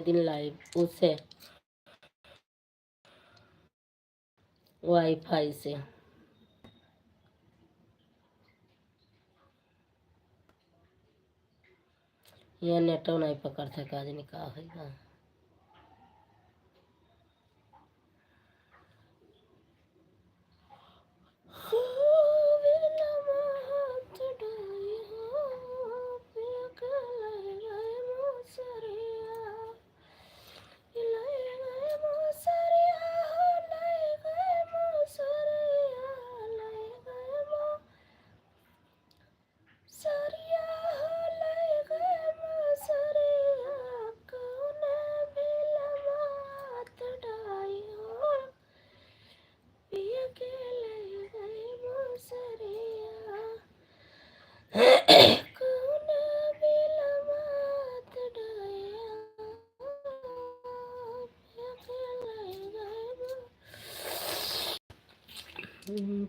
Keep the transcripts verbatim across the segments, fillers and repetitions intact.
दिन लाइव उसे वाईफाई से। ये नेटो नहीं पकड़ता, का जाने का होइगा।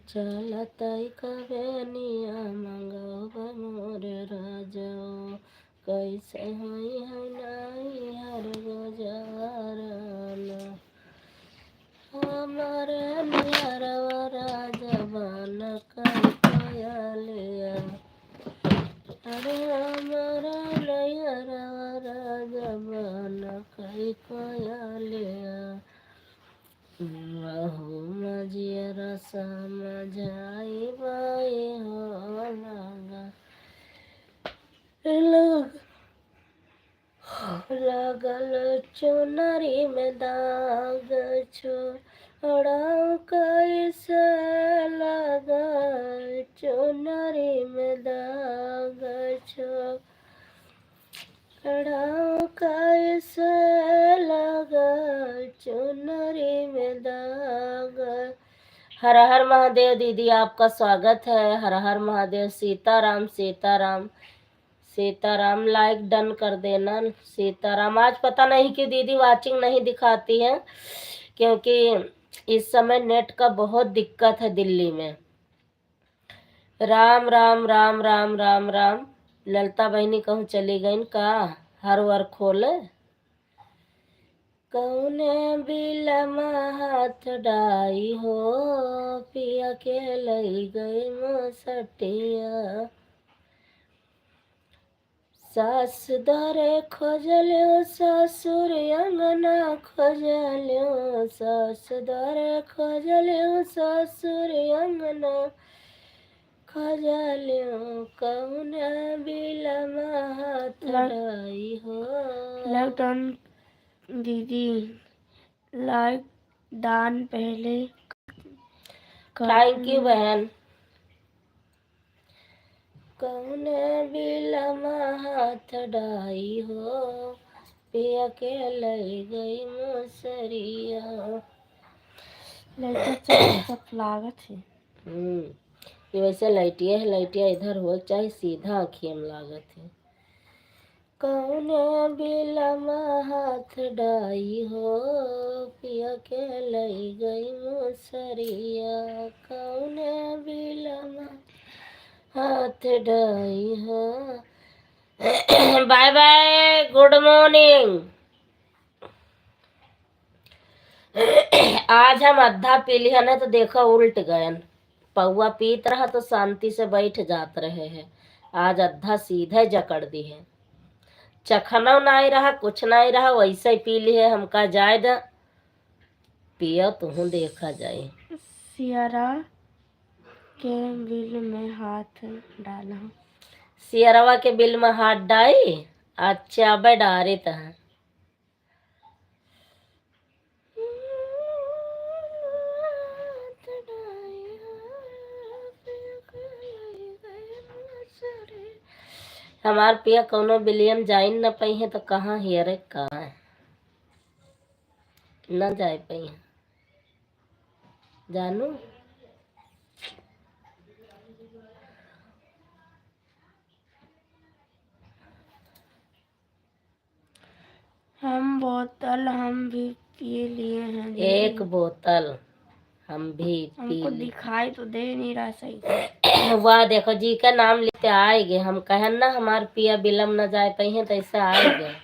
चलतई कबेनिया मंगवा मोरे राजो, कैसे होई है नैहर गुजारन। हमारे नैहरवा राजवा न कई कोयलिया। अरे हमारा नैहरवा राजवा न कई कोयलिया। महू मजियर समझाई बाई हो लगा। लग-, लगल चुनरी में दाग, छोड़ा कैसे लगल चुनरी में दाग, छोड़ा कैसे लगल चुनरी में दाग। हर हर महादेव दीदी, आपका स्वागत है। हर हर महादेव। सीताराम, सीताराम। सीताराम, like done कर देना। सीताराम। आज पता नहीं क्यों दीदी watching नहीं दिखाती हैं, क्योंकि इस समय net का बहुत दिक्कत है दिल्ली में। राम, राम, राम, राम, राम, राम। ललता बहिनी कहूँ चली गईन का? हर वर खोले। कौने बिलमा हाथ डाई हो, पिया के लई गई मसटिया। सास दरे खोजल्यो, ससुर अंगना खोजल्यो, सास दरे खोजल्यो, ससुर अंगना खोजल्यो, कौने बिलमा हाथ लग-, डाई हो। Lockdown दीदी, like दान पहले कर-, thank you बहन। कौने बिलमा हाथ डाई हो, पिया के लई गई मसरिया। लइका चौक सब लागत है। हम्म, ये वैसे लइटिया है, लइटिया इधर हो चाहे सीधा आँखिया में लागत है। कौने बिलमा हाथ डाई हो, पिया के लई गई मसरिया। कौने बिलमा हाथ डाई हो। Bye bye, good morning। आज हम अद्धा पी लिहन है तो देखो उल्ट गयन। पौवा पीत रहा तो शांति से बैठ जात रहे हैं, आज अद्धा सीधे जकड़ दिहे। चखनौ नाई रहा, कुछ नाई रहा, वैसे ही पी लिहे। हमका जाए द, पियो तुहूँ, देखा जाए। सियरा के बिल में हाथ डाला। सियरवा के बिल में हाथ डाई। अच्छा, अबे डारे त है। हमार पिया कौनो बिलियम जाइन न पइहे तो कहाँ हियरे का है? न जाए पइहे जानू। हम बोतल हम भी पी लिए हैं दीदी। एक बोतल हम भी पी हमको ली। दिखाई तो दे नहीं रहा सही से। वाह, देखो जी का नाम लेते आए गए। हम कहन ना हमार पिया बिलम न जाए पइहे, तो ऐसे आए गए।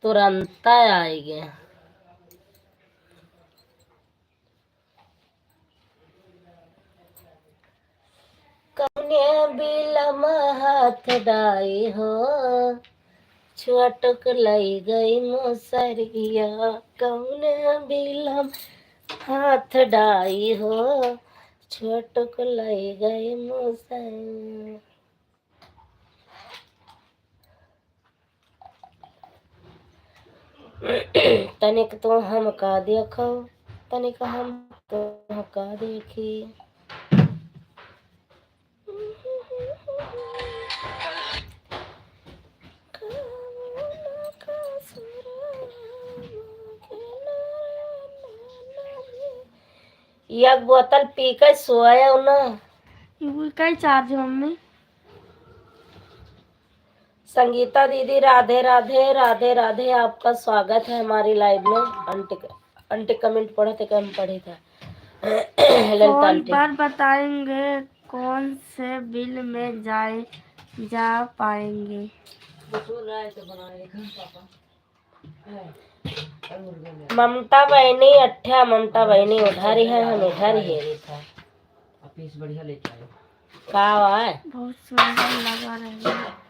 तुरंत आएगी। कौने बिलम हाथ डाई हो, छोटुक लई गई मुसरिया। कौने बिलम हाथ डाई हो, छोटुक लई गई मुसरिया। तनिक तो हमका देखो, तनिक हम तो हमका देखी। एक बोतल पी के सोए ना। ये कई चार्ज, मम्मी? संगीता दीदी, राधे राधे, राधे राधे, आपका स्वागत है हमारी लाइव में। आंटी, आंटी कमेंट पढ़त है, हम पढ़ी था। Lalita phone aunty. पर बताएंगे कौन से बिल में जाए, जा पाएंगे। ममता बहिनी, अच्छा, ममता बहिनी उधर ही है, हम इधर ही। का हुआ है? बहुत सुंदर लगा रही है।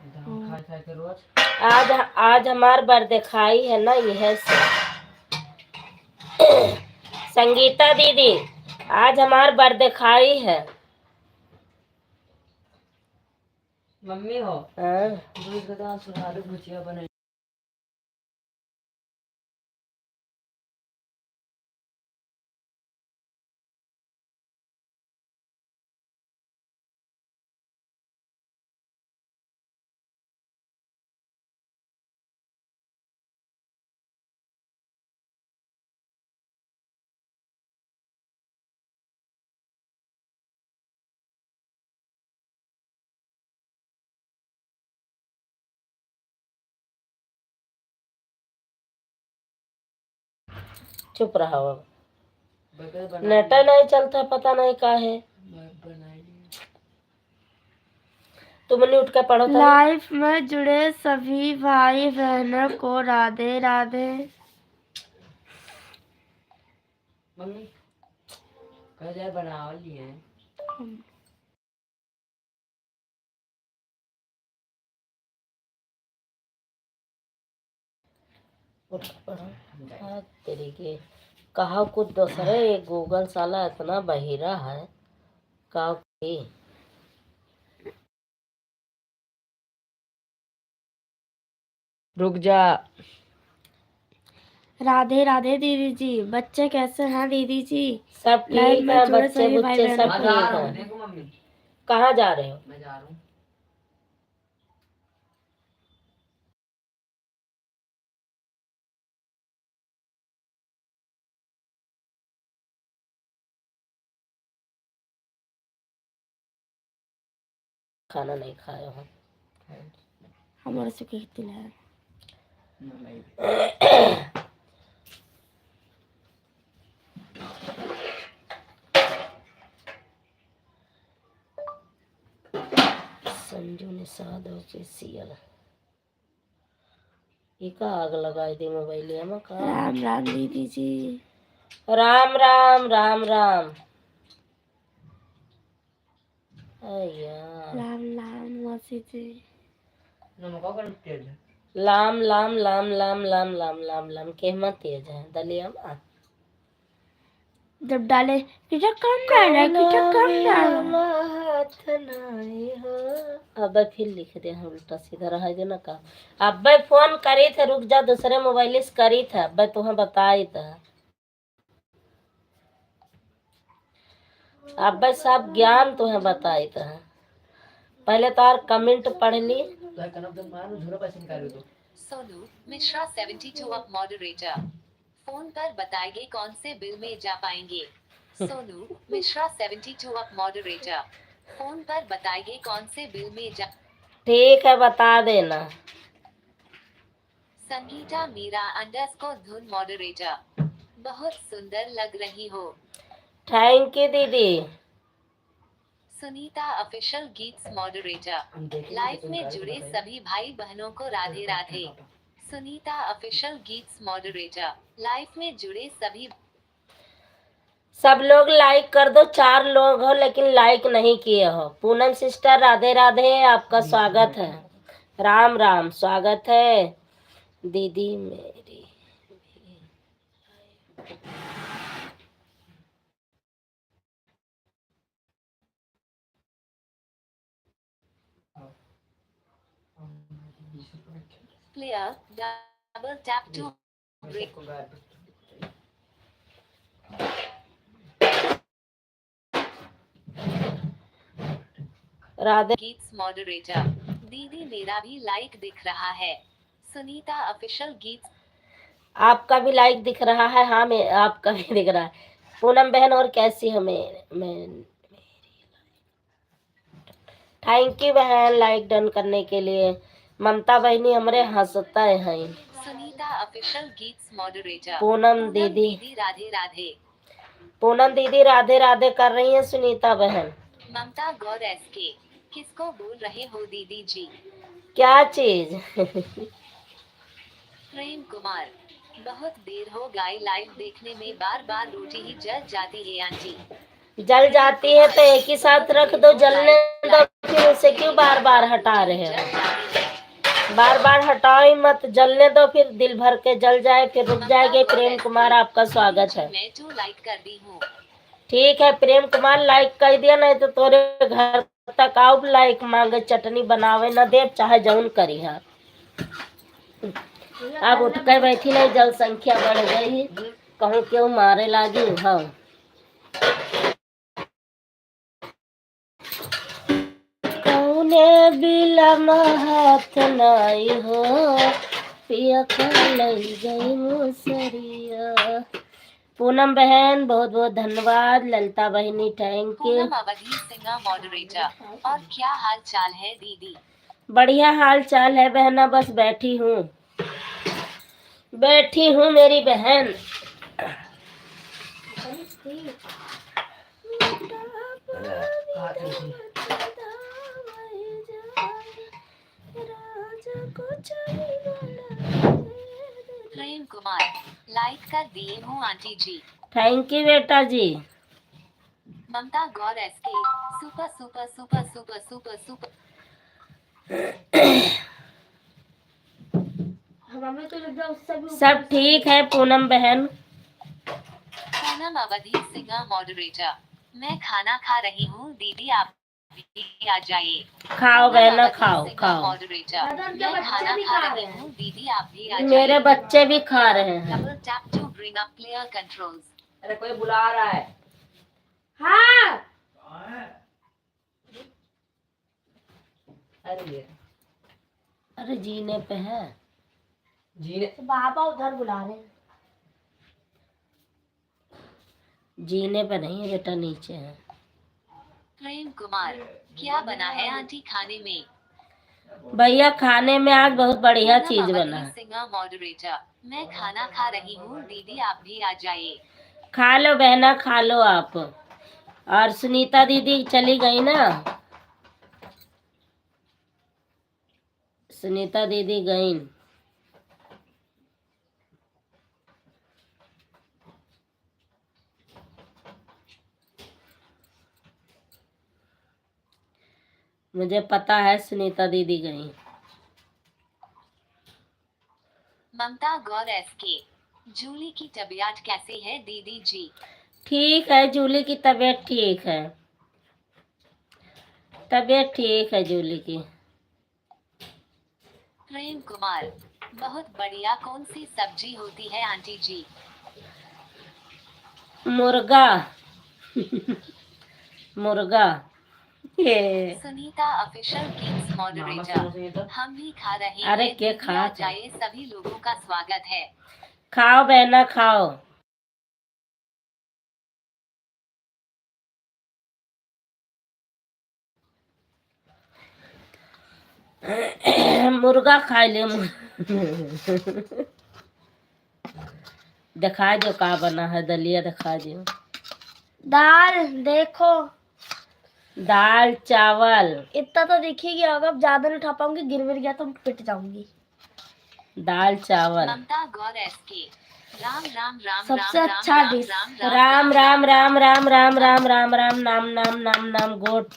आज, आज हमार बर्थडे खाई है ना, यह से। संगीता दीदी, आज हमार बर्थडे खाई है। मम्मी हो। हाँ। दूध का तो आज सुधारू भुजिया बनाई। चुप रहा अब। नेटा नहीं चलता, पता नहीं का है। तुमने उठ के पढ़ो तो। लाइव में जुड़े सभी भाई बहनों को राधे राधे। मम्मी, कह जाए बनावल लिए। उठ पड़ा। आ, तेरी के कहा कुछ दूसरे, ये Google साला इतना बहिरा है, का की? रुक जा। राधे राधे दीदी जी, बच्चे कैसे हैं दीदी जी? सब ठीक है, बच्चे बुच्चे सब ठीक है। कहाँ जा रहे हो? मैं जा रहा हूँ। खाना नहीं खाए हो? हमारे से कहती ना। संजू निषाद official। ई का आग लगाई दे मोबाइलिया में का? राम राम दीदी जी। राम राम, राम राम। अय्या। राम राम मौसी जी। लाम, लाम, लाम, लाम, लाम, लाम, लाम, लाम। केहमा तेज है, दलिया मा। जब डाले, कितना कम डाला, कितना कम डाला। हाथ नहीं हो। अबे फिर लिख दे हैं उल्टा सीधा, रह दे ना का। अबे फोन करी थे, रुक जा, दूसरे मोबाइल से करी थे, अबे तुहें बताई था। अबे सब ज्ञान तुहें बताई था। पहले तार comment पढ़ ली। Sonu Mishra seventy two up moderator। Phone पर बताएंगे कौन से बिल में जा पाएंगे। Sonu Mishra seventy two up moderator। Phone पर बताएंगे कौन से बिल में जा। ठीक है, बता देना। संगीता मीरा underscore धुन moderator। बहुत सुंदर लग रही हो। Thank you दीदी। सुनीता official गीत्स moderator। लाइव में जुड़े सभी भाई बहनों को राधे राधे। सुनीता ऑफिशियल गीत्स मॉडरेटर, लाइव में जुड़े सभी। सब लोग लाइक कर दो, चार लोग हो लेकिन लाइक नहीं किए हो। पूनम सिस्टर, राधे राधे, आपका स्वागत है। राम राम, स्वागत है दीदी मेरी। Player, double tap to break। Radhe. गीत्स मॉडरेटर, दीदी मेरा भी लाइक दिख रहा है। सुनीता ऑफिशियल गीत्स। आपका भी लाइक दिख रहा है। हाँ, मैं, आपका भी दिख रहा है। पूनम बहन, और कैसी हो? मैं, मैं, थैंक यू बहन, लाइक डन करने के लिए। ममता बहनी हमरे हंसते हैं। सुनीता ऑफिशियल गीत्स मॉडरेटर। पूनम पूनम दीदी। दीदी राधे राधे। पूनम दीदी राधे राधे कर रही हैं सुनीता बहन। ममता गौर एसके, किसको बोल रहे हो दीदी जी? क्या चीज? प्रेम कुमार, बहुत देर हो गई लाइव देखने में, बार बार रोटी ही जल जाती है आंटी। जल जाती है तो एक ही साथ रख दो, जलने दो, फिर उसे क्यों बार बार हटा रहे हो? बार बार हटाओ ही मत, जलने दो, फिर दिल भर के जल जाए, फिर रुक जाएगी। प्रेम कुमार, आपका स्वागत है। मैं तो लाइक कर दी हूँ। ठीक है प्रेम कुमार, लाइक कर दिया, नहीं तो तोरे घर तक आउब लाइक मांगे, चटनी बनावे न देब, चाहे जौन करी है। अब उठ के बैठी नहीं, जनसंख्या बढ़ गई, कहूँ क्यों मारे लागी। हाँ। कौने बिलम हाथ नाई हो, पिया का लई गई मुसरिया। पूनम बहन, बहुत बहुत धन्यवाद। ललता बहिनी, थैंक यू। पूनम अवधी सिंह मॉडरेटर, और क्या हाल चाल है दीदी? बढ़िया हाल चाल है बहना, बस बैठी हूँ, बैठी हूँ मेरी बहन। प्रेम कुमार, लाइक कर दिए हूँ आंटी जी। थैंक यू बेटा जी। Mamta Gaur SK, super super super super super super. सब ठीक है पूनम बहन। पूनम अवधी सिंह मॉडरेटर, मैं खाना खा रही हूँ दीदी, आप भी आ जाइए। खाओ बहना, खाओ खाओ। मॉडरेटर, मैं खाना खा रही हूँ दीदी, आप भी आ जाइए। मेरे बच्चे भी खा रहे हैं। Double tap to bring up player controls। अरे कोई बुला रहा है। हाँ। अरे ये। अरे जीने पे है। जीने। तो बाबा उधर बुला रहे हैं। जीने पे नहीं है बेटा, नीचे है। प्रेम कुमार, क्या बना है आंटी खाने में? भैया खाने में आज बहुत बढ़िया चीज बना है। सिंह मॉडरेटर, मैं खाना खा रही हूँ दीदी, आप भी आ जाइए। खा लो बहना, खा लो आप। और सुनीता दीदी चली गई ना, सुनीता दीदी गई। मुझे पता है सुनीता दीदी गई। ममता गौर एसके, जूली की तबीयत कैसी है दीदी जी? ठीक है, जूली की तबीयत ठीक है, तबीयत ठीक है जूली की। प्रेम कुमार, बहुत बढ़िया, कौन सी सब्जी होती है आंटी जी? मुर्गा। मुर्गा। ये। सुनीता ऑफिशियल किड्स मॉडरेटर, हम भी खा रहे हैं, अरे के खा, आ जाइए, सभी लोगों का स्वागत है। खाओ बहना, खाओ। मुर्गा खाए ले, मुर-, दिखा दो का बना है, दलिया दिखा दो। दाल देखो। दाल, चावल। इतना तो दिखेगी, अगर ज्यादा नहीं उठा पाऊंगी, गिर मिर गया तो पिट जाऊंगी। दाल चावल। ममता गौर एस के। राम राम राम सबसे राम अच्छा राम डिश। राम राम राम राम राम राम राम राम राम राम राम नाम नाम नाम नाम गोट।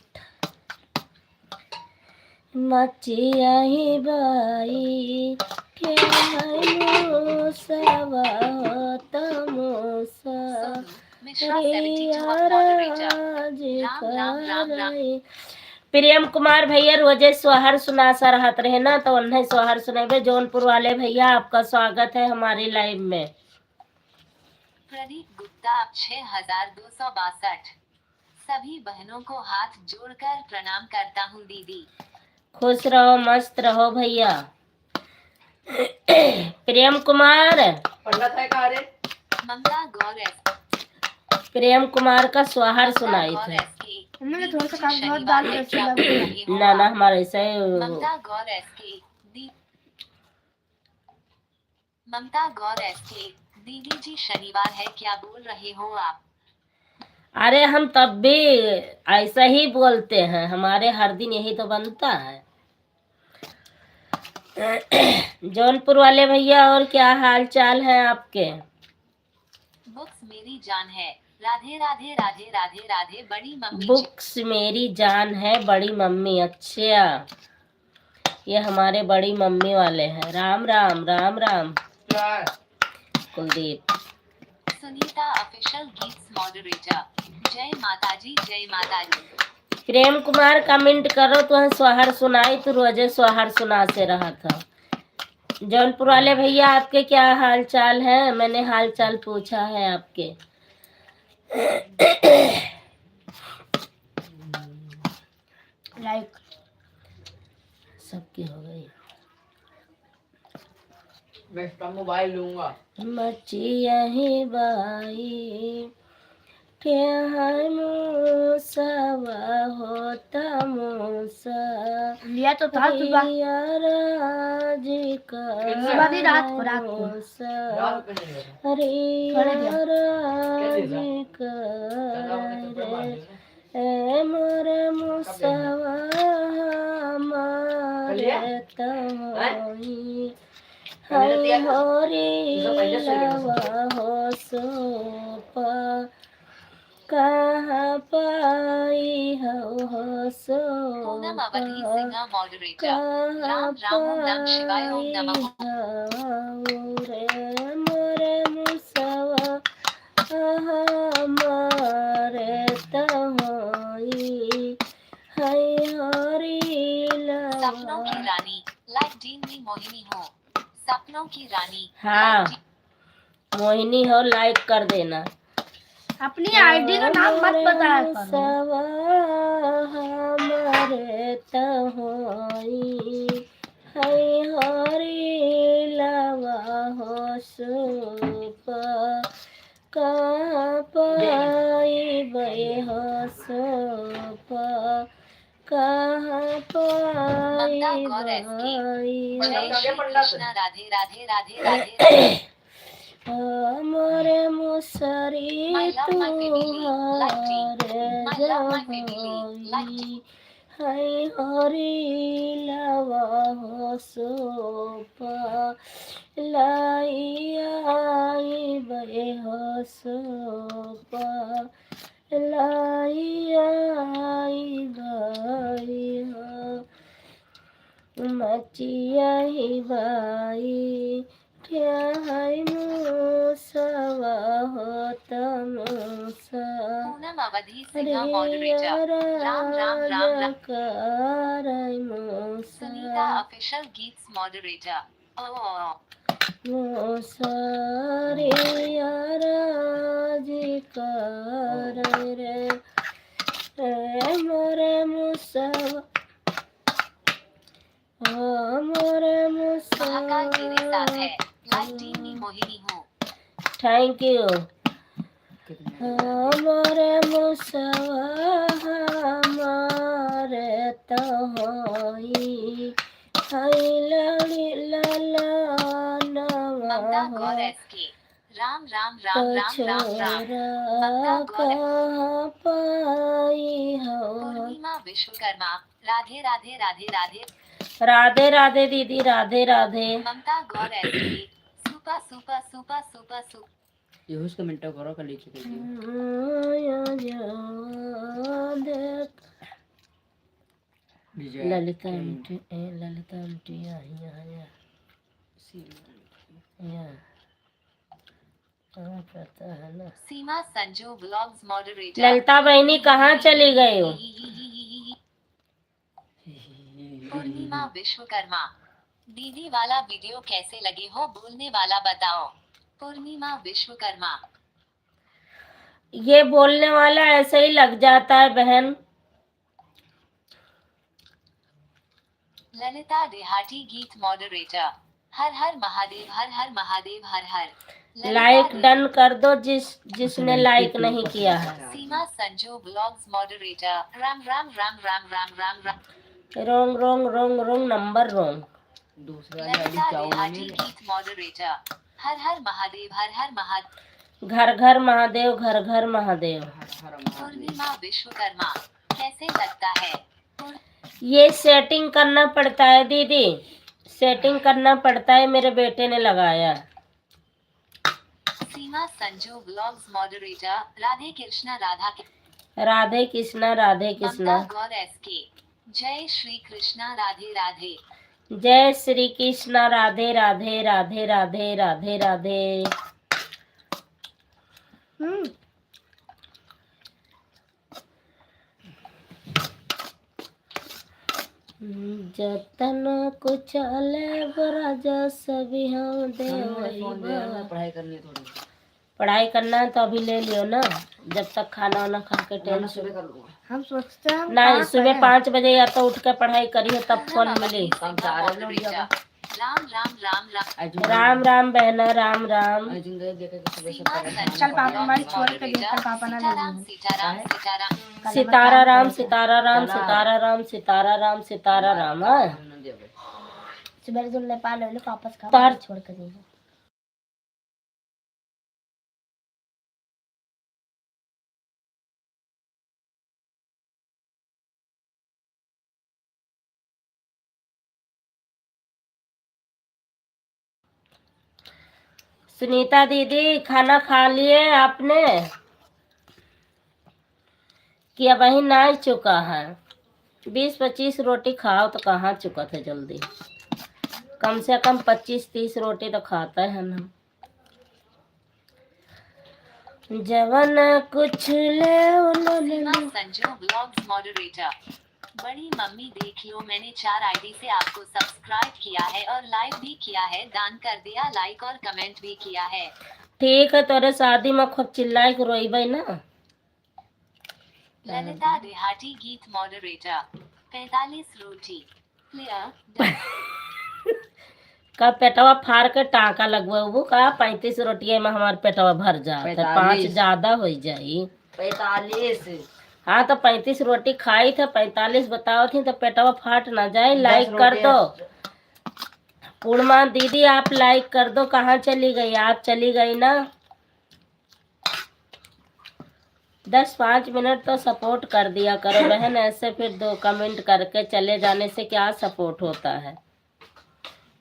मचिया ही बाई, ठेहाई मूसवा हो तमूसा। सोनू Mishra, seventy two of moderator। Ram, राम, राम, राम। प्रेम कुमार भैया रोजे सोहर सुनासा रहत रहे ना, तो उन्हें सोहर सुनेबे। जौनपुर वाले भैया, आपका स्वागत है हमारे live में। प्रदीप गुप्ता, छह हजार दो सौ बासठ। सभी बहनों को हाथ जोड़कर प्रणाम करता हूँ दीदी। खुश रहो, मस्त रहो भैया। प्रेम कुमार। पंडित है का रे? ममता गौर एस। प्रेम कुमार का स्वाहर सुनाई थे। हमने थोड़ा सा काम बहुत बात करते हैं। ना, ना, हमारे ऐसे ही ममता गौर एस के दी। ममता गौर एस के, दीदी जी शनिवार है, क्या बोल रहे हो आप? अरे, हम तब भी ऐसा ही बोलते हैं, हमारे हर दिन यही तो बनता है। जौनपुर वाले भैया, और क्या हाल चाल है आपके? बुक्स मेरी जान है। राधे राधे राधे राधे राधे बड़ी मम्मी जी। बुक्स मेरी जान है बड़ी मम्मी। अच्छा, ये हमारे बड़ी मम्मी वाले हैं। राम राम, राम राम। क्या है? कुलदीप। Sunita Official Geeks Moderator। जय माता जी, जय माता जी। प्रेम कुमार comment करो, तुहैं सोहर सुनाई, तू रोजे सोहर सुनासे रहत ह। जौनपुर वाले भैया, आपके क्या हाल चाल है? मैंने हाल चाल पूछा है आपके। Like सबकी हो गई। मैं इसका मोबाइल लूंगा। मचिया ही बाई, ठेहाई मूसवा हो तमूसा। लिया तो था सुबह। रिया राज का सुबह नहीं, रात को, रात को। मूसा। रात को नहीं लगा। रिया थोड़े दिया। राज का रात को नहीं लगा। ए मोरे मूसवा हमारे तोई, हई होरी लवा हो सोपा, कहाँ पाई हो, हो पूनम अवधी सोपा, सिंह moderator। कहाँ राम राम ओम नमः शिवाय ओम नमः। पाई हो रे मोरे मूसवा हमारे तोई, हई होरी लवा। सपनों की रानी, like डीन मी मोहिनी हो। सपनों की रानी, हाँ। Like डीन मोहिनी हो, like कर देना। अपनी ID का नाम मत बताया करो। सवा हमारे तोई, हई होरी लवा हो सोपा, कहाँ पाइबे हो सोपा, कहाँ ममता गौर एस के। पाइबे। जय श्री कृष्णा, राधे राधे राधे राधे राधे। हमरे मुसरी My love, my family, like tea। तुहार My love, my family, like tea। जहोई। हई होरी लवा हो सोपा, लाई आइबे हो सोपा, लाई आइबे हो। मचिया ही बाई, ठेहाई मूसवा हो तमूसा। पूनम अवधी सिंह moderator। राम, राम, राम, राम। करई मूसा। Sunita Official Geeks moderator। ओ। मूसा रे राज करई रे, ए मोरे मूसवा। ओ मोरे मूसवा। महाकाल मेरे साथ है। Like डीन मी मोहिनी हो। Thank you। ओ मोरे मूसवा हमारे तोई, हई लड़ी ललनवा ममता गौर हो। एस के। राम, राम, राम, राम, राम, राम। तो छोरा ममता गौर एस के। कहाँ पाई हो। पूर्णिमा विश्वकर्मा। राधे राधे राधे राधे। राधे राधे दीदी, राधे राधे। ममता गौर एस के, super, super, super, super, super. ये उसका मिनटा करो, कर लीजिए, कर लीजिए। आया याद। विजय ललिता एम। आंटी, ए, ललिता आंटी, या, या, या। सीमा। या। हाँ, पता है ना। सीमा संजू व्लॉग्स मॉडरेटर। ललिता बहनी, कहाँ चली गई हो? पूर्णिमा विश्वकर्मा, दीदी वाला वीडियो कैसे लगे हो, बोलने वाला बताओ। पूर्णिमा विश्वकर्मा। ये बोलने वाला ऐसे ही लग जाता है बहन। ललिता देहाती गीत मॉडरेटर। हर हर महादेव, हर हर महादेव, हर हर। ललिता लाइक दे- डन कर दो जिस, जिसने लाइक नहीं किया है। सीमा संजू व्लॉग्स मॉडरेटर। राम राम राम राम राम राम राम। रोंग रोंग रोंग रोंग नंबर रोंग। दूसरा ललिता देहाती गीत मॉडरेटर। हर हर महादेव, हर हर महादेव। घर घर महादेव, घर घर महादेव। हर हर महादेव। पूर्णिमा विश्वकर्मा, कैसे लगता है? ये सेटिंग करना पड़ता है दीदी, सेटिंग करना पड़ता है, मेरे बेटे ने लगाया। सीमा संजू व्लॉग्स मॉडरेटर। राधे कृष्णा, राधा के- राधे कृष्णा, राधे कृष्णा। ममता गौर एस के। जय श्री कृष्णा, राधे राधे। जय श्री कृष्णा, राधे राधे, राधे राधे, राधे राधे। हम्म। जतन कुछ लेब राजा सभी हम देवई बा। पढ़ाई करनी है थोड़ी। पढ़ाई करना है तो अभी ले लियो ना, जब तक खाना वाना खा के वरना टेंशन। सुबह कर लूंगा। हम सोचते हैं हम नहीं, पाँच सुबह बजे। पाँच बजे या तो उठ के पढ़ाई करिए, तब फोन मिली। काम सारा लोग जाओ। राम राम राम राम। आज राम राम बहना, राम राम। आज जिंदगी देखे के सुबह से सीमा परेशान संजू चल पापा, हमारी व्लॉग्स छोड़ के दे, मॉडरेटर। कल पापा ना ले सीताराम, जाएंगे। सीताराम, काहे? सीताराम। कल हमारा सीतारा काम राम, करेगा। सीतारा राम, चला। सीतारा राम, सीतारा राम, सीतारा राम, हाँ। हम ना देबे। सुबह तुम नेपाल ले लो, वापस का तार- छोड़ के दे दो। सुनीता दीदी, खाना खा लिए आपने? कि अबहीं नाहीं चुका है। बीस पच्चीस रोटी खाओ तो कहाँ चुकत है जल्दी, कम से कम पच्चीस तीस रोटी तो खाता है ना। जवन कुछ ले उन्होंने सीमा संजू व्लॉग्स मॉडरेटर। बड़ी मम्मी देख लो, मैंने चार आईडी से आपको सब्सक्राइब किया है और लाइक भी किया है, दान कर दिया, लाइक और कमेंट भी किया है। ठीक है, तोरे शादी में खूब चिल्लाई के रोइबे ना। ललिता देहाती गीत मॉडरेटर। पैंतालीस रोटी। Clear। का पेटवा फाड़ के टाँका लगवाबू का? पैंतीस रोटिये में हमार पेटवा भर जात है, पाँच पैंतालीस। ज्यादा होइ जाई। पैंतालीस। हाँ, तो पैंतीस रोटी खाई थे, पैंतालीस बतावत ही, तो पेटवा फाट ना जाए। दस लाइक कर रोटी। दो। पूर्णिमा दीदी, आप लाइक कर दो। कहाँ चली गई? आप चली गई ना। दस पाँच मिनट तो सपोर्ट कर दिया करो बहन, ऐसे फिर दो कमेंट करके चले जाने से क्या सपोर्ट होता है?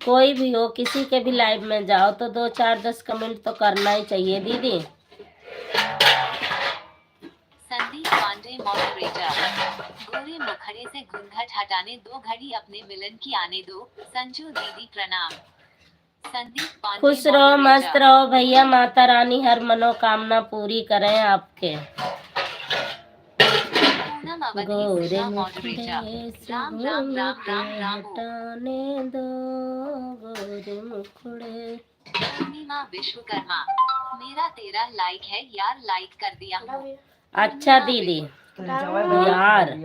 कोई भी हो, किसी के भी लाइव में जाओ तो दो चार दस कमेंट तो करना ही चाहिए दीदी। संदीप पांडे मॉडरेटर। गोरे मुखड़े से घूंघट हटाने दो, घड़ी अपने विलन की आने दो। संजू दीदी प्रणाम। संदीप पांडे खुश रहो, मस्त मॉडरेटर। रहो भैया, माता रानी हर मनोकामना पूरी करें आपके। पूनम अवधी गोरे सिन्हा मॉडरेटर। मुखड़े से राम, राम, राम, राम, राम। हटाने दो गोरे मुखड़े। पूर्णिमा विश्वकर्मा, मेरा तेरह लाइक है यार, लाइक कर दिया हूँ। अच्छा दीदी, यार,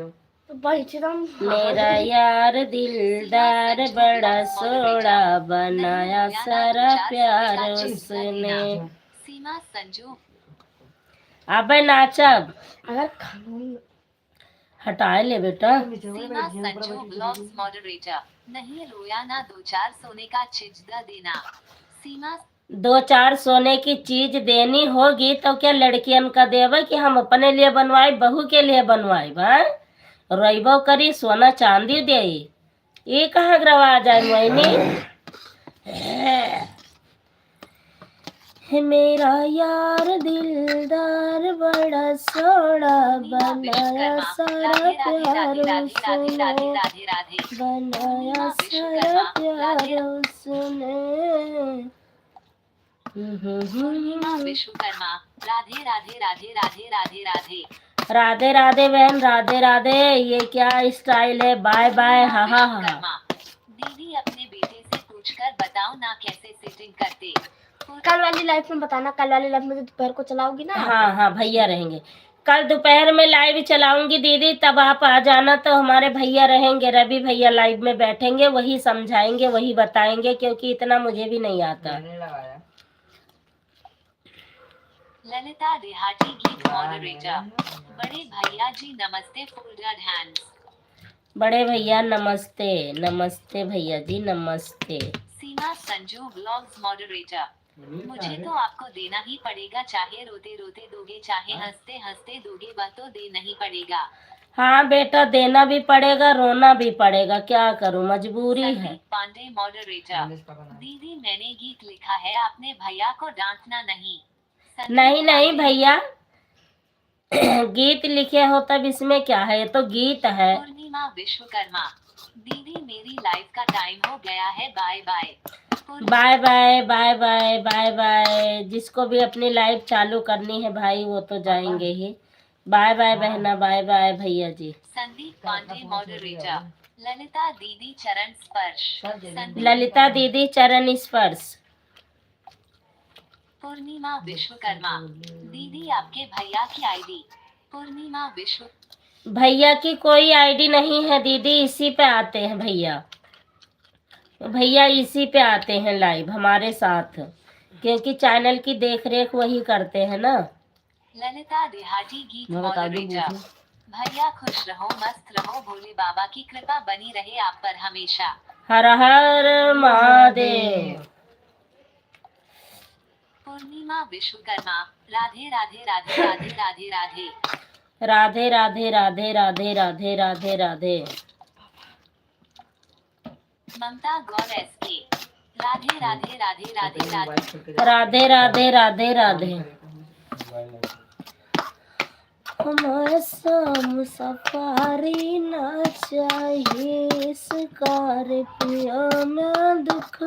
मेरा यार दिलदार बड़ा सोड़ा बनाया सारा प्यार उसने। सीमा संजू। अबे नाचब। अगर कानून हटाए ले बेटा। सीमा संजू व्लॉग्स मॉडरेटर। नहीं रोया ना, दो चार सोने का चीज दा देना। सीमा दो चार सोने की चीज देनी होगी तो क्या लड़कियन का देवे कि हम अपने लिए बनवाए, बहू के लिए बनवाए? रोइबो करी, सोना चांदी देई। ये कहाँ क रवा आ जाए मोहिनी? हे मेरा यार दिलदार बड़ा सोड़ा बनाया सारा प्यार उसने, बनाया सारा प्यार उसने। हम्म, हम्म, हम्म। पूर्णिमा विश्वकर्मा, राधे राधे राधे राधे राधे राधे। राधे राधे बहन, राधे राधे। ये क्या style है? Bye bye, हाँ, हाँ, हाँ। विश्वकर्मा, दीदी अपने बेटे से पूछकर बताओ ना कैसे setting करते। कल वाली live में बताना, कल वाली live में जो दोपहर को चलाओगी ना। हाँ, हाँ, भैया रहेंगे। कल दोपहर में live चलाऊंगी दीदी, तब आप आ जाना। तो हमारे भैया रहेंगे, रवि भैया live में बैठेंगे, वही समझाएंगे, वही बताएंगे, क्योंकि इतना मुझे भी नहीं आता। मैंने लगाया। ललिता देहाती गीत moderator। बड़े भैया जी नमस्ते, folded hands। बड़े भैया नमस्ते, नमस्ते भैया जी नमस्ते। सीमा संजू vlogs moderator। मुझे तो आपको देना ही पड़ेगा, चाहे रोते रोते दोगे, चाहे हंसते हंसते दोगे, वह तो देना ही पड़ेगा। हाँ बेटा, देना भी पड़ेगा, रोना भी पड़ेगा, क्या करूँ, मजबूरी है। संदीप पांडे moderator। दीदी, मैंने गीत लिखा है, आपने भैया को डांटना नहीं। संदीप नहीं, नहीं पांडे। भैया, गीत लिखे हो तब इसमें क्या है, ये तो गीत है। पूर्णिमा विश्वकर्मा, दीदी मेरी live का time हो गया है, bye bye। पूर्णिमा bye bye, bye bye, bye bye। जिसको भी अपनी live चालू करनी है भाई, वो तो जाएंगे ही। Bye bye बहना, bye bye भैया जी। संदीप पांडे moderator। ललिता दीदी चरण स्पर्श। संदीप ललिता दीदी चरण स्पर्श। पूर्णिमा विश्वकर्मा, दीदी आपके भैया की ID। पूर्णिमा विश्व भैया की कोई ID नहीं है दीदी, इसी पे आते हैं भैया। भैया इसी पे आते हैं live हमारे साथ, क्योंकि channel की देख रेख वही करते हैं ना। ललिता देहाती गीत moderator। भैया खुश रहो, मस्त रहो, भोले बाबा की कृपा बनी रहे आप पर हमेशा। हर हर महादेव। पूर्णिमा विश्वकर्मा, राधे राधे राधे राधे राधे राधे। राधे राधे राधे राधे राधे राधे राधे। ममता गौर SK। राधे राधे राधे राधे राधे। राधे राधे राधे राधे। हमें शाम सफारी ना चाहिए, इस कार पिया ना दुख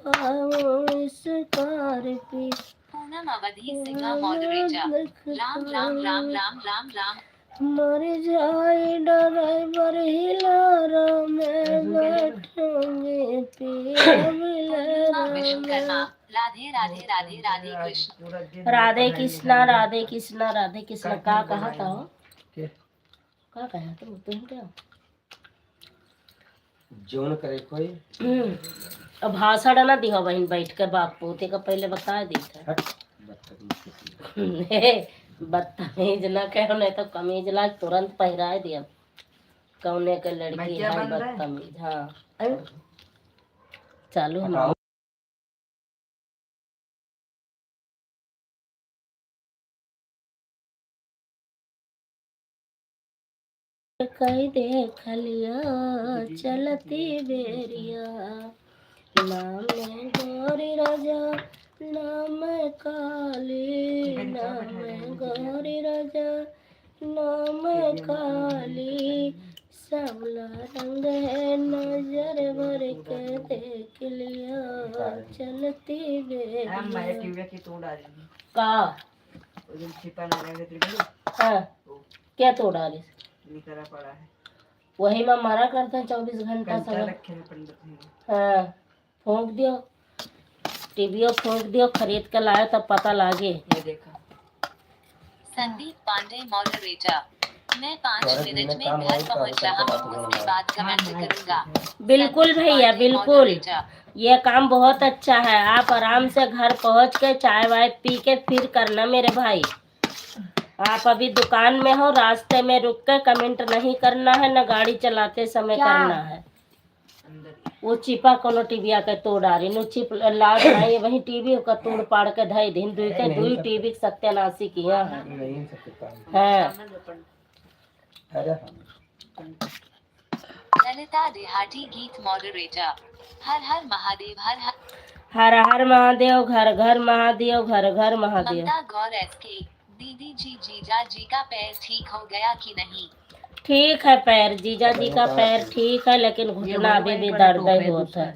पाओ, इस कार पिया। पूनम अवधी सिंह moderator। राम, राम, राम, राम, राम, राम। मर जाए ड्राइवर हिलारा में बैठेंगे पिया बिलारा में। राधे, राधे, राधे, राधे कृष्ण। राधे कृष्णा, राधे कृष्णा, राधे कृष्णा। का कहा था? का कहा था? तुम क्या? जौन करे कोई। हम्म। अब भाषण ना दिहो बहिन, बैठ के बाप पोते का पहले बता दी था। हट, बदतमीज किसी। बदतमीज ना कहो, नहीं तो कमीज लाग तुरंत पहिराए दिया। कौने के लड़की है बदतमीज? हाँ। चालू हमारा। कई देख लिया चलती बेरिया, नाम गौरी राजा, नाम काली, नाम गौरी राजा, नाम काली, सावला रंग है नजर भर के देख लिया चलती बेरिया। का? हाँ। क्या तोड़ डालिस? वही में मरा करते हैं चौबीस घंटा सब। हाँ, फूंक दियो, टीवीओ फूंक दियो, खरीद के लाए तब पता लागे। ये देखो। संदीप पांडे moderator। मैं पाँच मिनट में घर पहुंच रहा हूँ, उसके बाद comment करूंगा। बिल्कुल भैया, बिल्कुल। ये काम बहुत अच्छा है, आप आराम से घर पहुंच के चाय वाय पी के फिर करना मेरे भाई। आप अभी दुकान में हो, रास्ते में रुक के comment नहीं करना है, ना गाड़ी चलाते समय करना है। वो चिपा कोनो टीविया के तोड़ डारी, नु चिप लाग ना, ये वही टीवी का तोड़ पाड़ के धई दिन, दुई के दुई टीवी के सत्यानाशी किया है। हाँ। अरे हाँ। ललिता देहाती गीत moderator। हर हर महादेव, हर हर। हर हर महादेव, घर घर महादेव, घर घर महादेव। ममता गौर एस के, दीदी जी, जीजा जी का पैर ठीक हो गया कि नहीं? ठीक है पैर, जीजा जी का पैर ठीक है, लेकिन घुटना अभी भी दर्द ही होत है।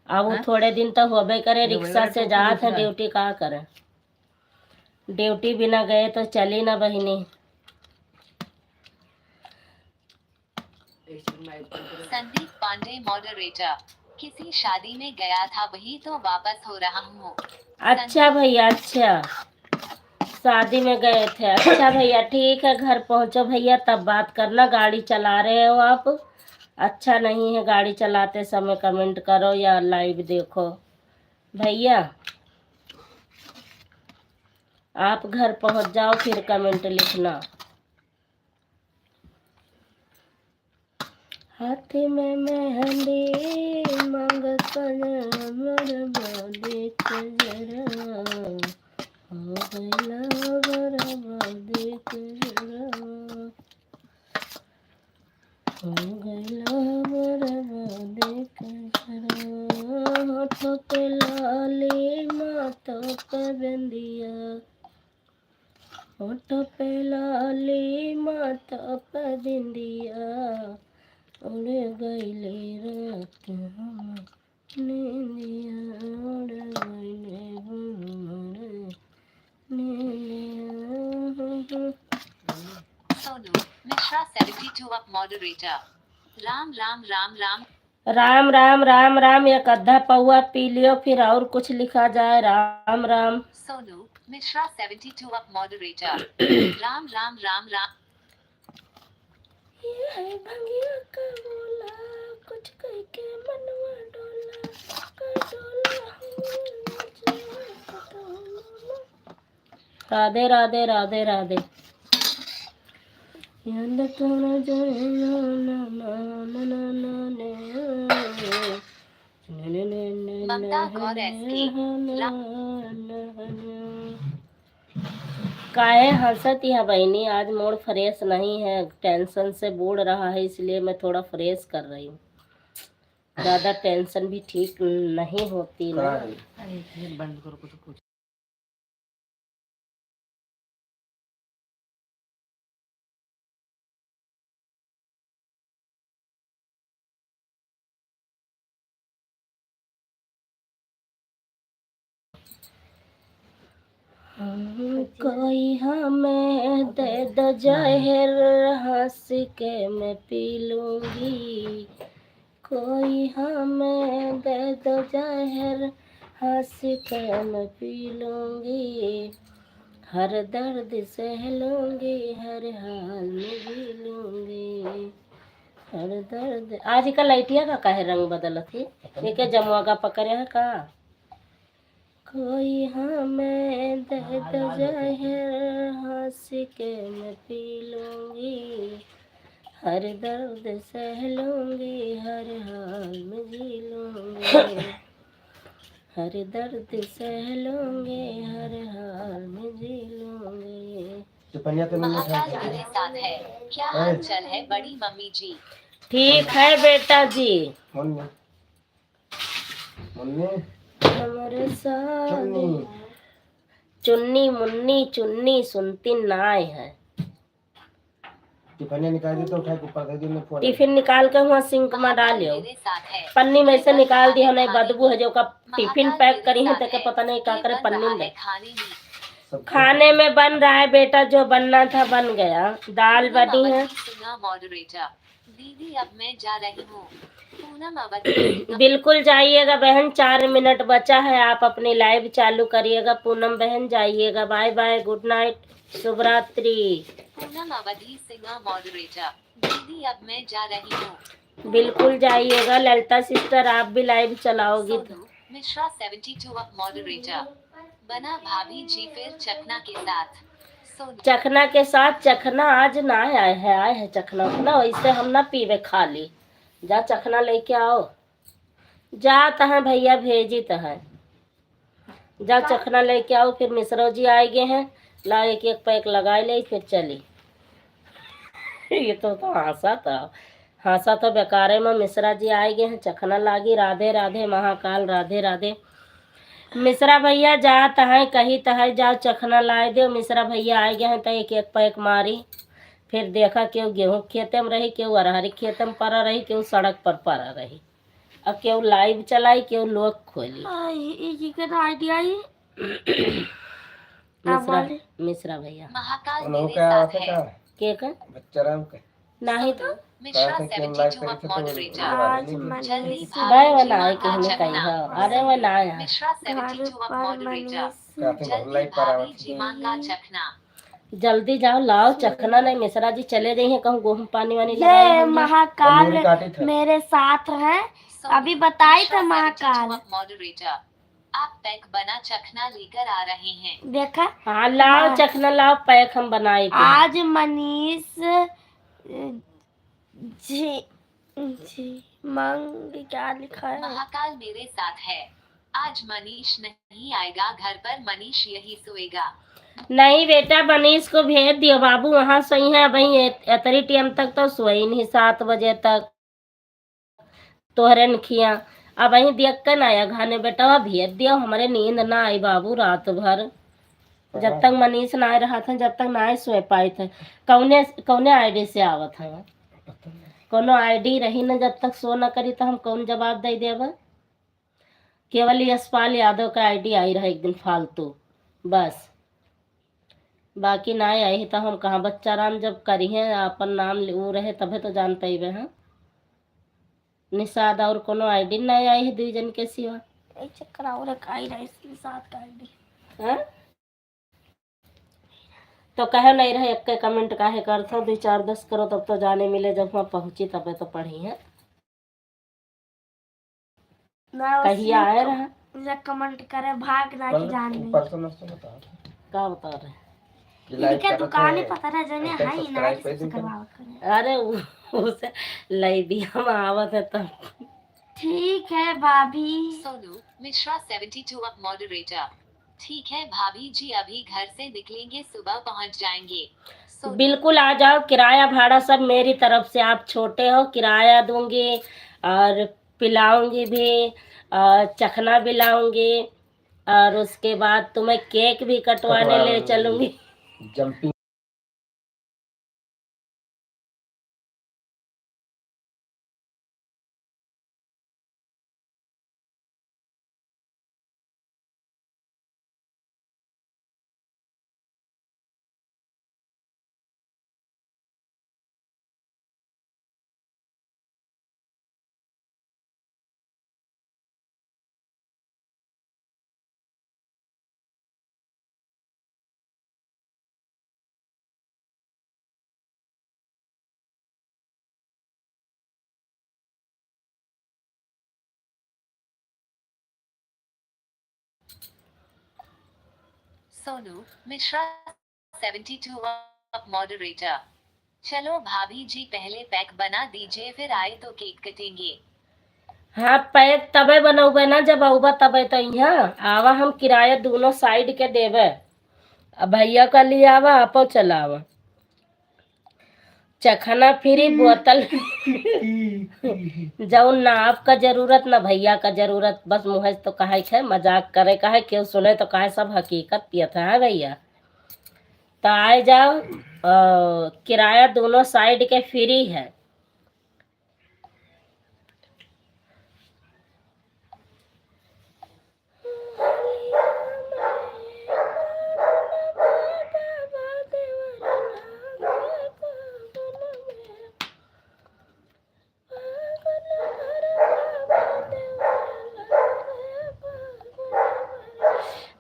अब वो हाँ? थोड़े दिन तो होबे करे, ये रिक्शा से जात है, दूसरा है। Duty का करे? Duty बिना गए तो चली ना बहिनी। संदीप पांडे moderator, किसी शादी में गया था, वही तो वापस हो रहा हूँ। अच्छा भैया, अच्छा, शादी में गए थे। अच्छा भैया, ठीक है, घर पहुँचो भैया, तब बात करना। गाड़ी चला रहे हो आप, अच्छा नहीं है गाड़ी चलाते समय comment करो या live देखो। भैया, आप घर पहुँच जाओ, फिर comment लिखना। हाथ में मेहंदी मांगत कजरा, बर्बादी कजरा, हो गइला बर्बादी कजरा, हो गइला बर्बादी कजरा। होठ पे लाली, माथा पे बिंदिया, होठ पे लाली, माथा पे बिंदिया, उड़ गइले रात हमर नींदिया, उड़ गइले हमर नींदिया। सोनू Mishra seventy two up moderator। Ram राम राम राम। राम राम राम राम, एक अद्धा पौआ पी लियो, फिर और कुछ लिखा जाए। राम राम। सोनू Mishra seventy two up moderator। Ram राम राम राम। ये है भंगिया का गोला, कुछ कह के मनवा डोला, का डोला हो, राधे राधे राधे राधे। याद करो जो ना, ना, ना, ना, ना, ना, ना। ममता गौर एस के। काहे हंसत यह बहिनी? आज mood fresh नहीं है, tension से बूड़ रहा है, इसलिए मैं थोड़ा fresh कर रही हूँ। ज्यादा tension भी ठीक नहीं होती ना। अरे, ये बंद करो, कुछ पूछ। कोई हमें दे दो जहर, हंस के मैं पी लूंगी। कोई हमें दे दो जहर, हंस के मैं पी लूंगी। हर दर्द सह लूंगी, हर हाल में जी लूंगी। हर दर्द, आज का लाइटिया का काहे रंग बदलत है? ये क्या जमुआ का पकड़े है का? कोई हमें दे दो जहर, हंस के मैं पी लूंगी। हर दर्द सह लूंगी, हर हाल में जी लूंगी। हर दर्द सह लूंगी, हर हाल में जी लूंगी। चुपनिया तो नहीं महाकाल उठा। मेरे साथ है। क्या हाल चाल है बड़ी मम्मी जी? ठीक है बेटा जी। मुन्नी। मुन्नी। हमारे साथ चुन्नी। चुन्नी, मुन्नी, चुन्नी सुनती नाय है। टिफिन निकाल दे तो उठा के ऊपर दे दे, मैं फोड़ टिफिन निकाल के हुआ सिंक में डाल लियो। पन्नी में से निकाल दियो, नहीं बदबू है जो का टिफिन पैक करी है, तेके पता नहीं का करे पन्नी में। सब खाने में बन रहा है बेटा, जो बनना था बन गया। दाल बनी है। मॉडरेटर, दीदी अब मैं जा रही हूँ। पूनम अवधी। बिल्कुल जाइएगा बहन, चार मिनट बचा है, आप अपनी लाइव चालू करिएगा। पूनम बहन जाइएगा, बाय बाय, गुड नाइट, शुभ रात्रि। पूनम अवधी सिंह मॉडरेटर, दीदी अब मैं जा रही हूँ। बिल्कुल जाइएगा ललिता सिस्टर, आप भी लाइव चलाओगी तो। सोनू मिश्रा सेवेंटी टू अब मॉडरेटर बना भाभी जी फिर चखना के साथ। सोनू। चखना के साथ, चखना आज ना आए है, आए है चखना उखना, वैसे हम ना पीवे खाली। जा चखना लेके आओ। जात हैं भैया, भेजित हैं। जा चखना लेके आओ, फिर मिश्रो जी आए गए हैं, ला एक एक पैक लगाए ले, फिर चली। ये तो, तो हंसा था। हँसा तो बेकारे में मिश्रा जी आए गए हैं, चखना लागी। राधे राधे महाकाल, राधे राधे। मिश्रा भैया जात हैं, कही त है जाओ चखना लाए देव। मिश्रा भैया आए गए हैं तो एक एक पैक मारी, फिर देखा केहू गेहूँ खेते में रही, केहू अरहरी खेते में परा रही, केहू सड़क पर परा रही, और केहू live चलाई, केहू लोग खोली। आ, ई, ई, ई के आइडिया ही। मिश्रा, बोले? मिश्रा भैया। महाकाल उन्हों मेरे का साथ आवत है है। का? के का? बच्चा राम के। नाही तो। मिश्रा कहा था कि हम seventy two live up करी थे तो moderator। आज जल्दी मनीष भाई भाभी वो जी ना आए माँ का कहने का ही चखना। है। अरे वो ना आया। मिश्रा घर seventy two up पर moderator। मनीष कहा था हम जल्दी live पर भाभी आवत जी है। माँ का चखना। जल्दी जाओ, लाओ चखना, नहीं मिश्रा जी चले गई हैं कहूँ गेहूँ पानी वानी ये लगाए होंगे। महाकाल तंदूरी काटी था। मेरे साथ है, अभी बताई था Mishra seventy two Mahakal. Up moderator। आप पैक बना चखना लेकर आ रहे हैं। देखा? हाँ, लाओ हाँ। चखना लाओ, पैक हम बनाए के। आज मनीष, अ, जी, जी, मंग क्या लिखा है? महाकाल मेरे साथ है। आज मनीष नहीं आएगा घर पर, मनीष यही सोएगा। नहीं बेटा, मनीष को भेज दियो बाबू, वहाँ सोई है। अबहीं ए-, एतरी टाइम तक तो सोई नहीं, सात बजे तक। तोहरे नखिया। अबहीं देख के ना आया घने बेटवा, भेज दियो, हमरे नींद ना आई बाबू रात भर। जब तक मनीष ना आए रहा था, जब तक ना आए सोए पाए थे। कौने, कौने आईडी से आवत है? कौनो आईडी रही न, जब तक शो न करी तो हम कौन जवाब दे देबे? केवल यशपाल यादव का आईडी आई रहा एक दिन फालतू, बस। बाकी ना आई है तो हम कहाँ, बच्चा राम जब करी है अपन नाम ले-, वो रहे तबे तो जान पाइबे हैं। निषाद और कोनो आईडी ना आई है दुई जन के सिवा। एक चक्कर और एक आई रही निषाद का आईडी। हाँ? तो कहे नहीं रहे, एक के कमेंट काहे करत हो, दुई चार दस करो तब तो जाने मिले, जब वहाँ पहुँची तबे तो पढ़ी है। ना, कहिया आए रहा? कमेंट करे, भाग ना कि कल जान नहीं। परसों नरसों बता रहे। का बता रहे? कि लाइव इनके करत दुकान ही है, पता रहे, जने ऐसे हाई ना सब्सक्राइब किसी कर से दीजिए। करवावत करे। अरे, उ-, उसे लाइव भी हम आवत है तब। ठीक है, भाभी। सोनू Mishra seventy two up moderator। ठीक है भाभी जी, अभी घर से निकलेंगे, सुबह पहुंच जाएंगे। सोनू। बिल्कुल आ जाओ, किराया भाड़ा सब मेरी तरफ से। आप छोटे हो, किराया दूंगी और पिलाऊंगी भी और चखना भी लाऊंगी और उसके बाद तुम्हें केक भी कटवाने कटवा ले लाऊंगी। चलूंगी। Jumping. Sonu Mishra seventy two up moderator। चलो भाभी जी, पहले पैक बना दीजिए, फिर आए तो केक कटेंगे। हाँ, पैक तबे बनौबे ना, जब अउबा तबे तो यहाँ आवा, हम किराया दोनों साइड के देबे। अब भैया का लिए आवा, आपो चलावा। चखना फ्री, बोतल। जौन ना आपका जरूरत, ना भैया का जरूरत, बस मुँह से तो कहे के है, मजाक करे का है, केहू सुने तो कहे सब हकीकत पियत है, हाँ भैया। तो आए जाओ, अ, किराया दोनों साइड के फ्री है।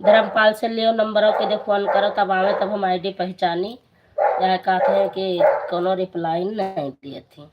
धर्मपाल से लियो नंबर के दे फोन करो, तब आवे, तब हम आईडी पहचानी। यह कहते हैं कि कोनो रिप्लाई नहीं दिए थी।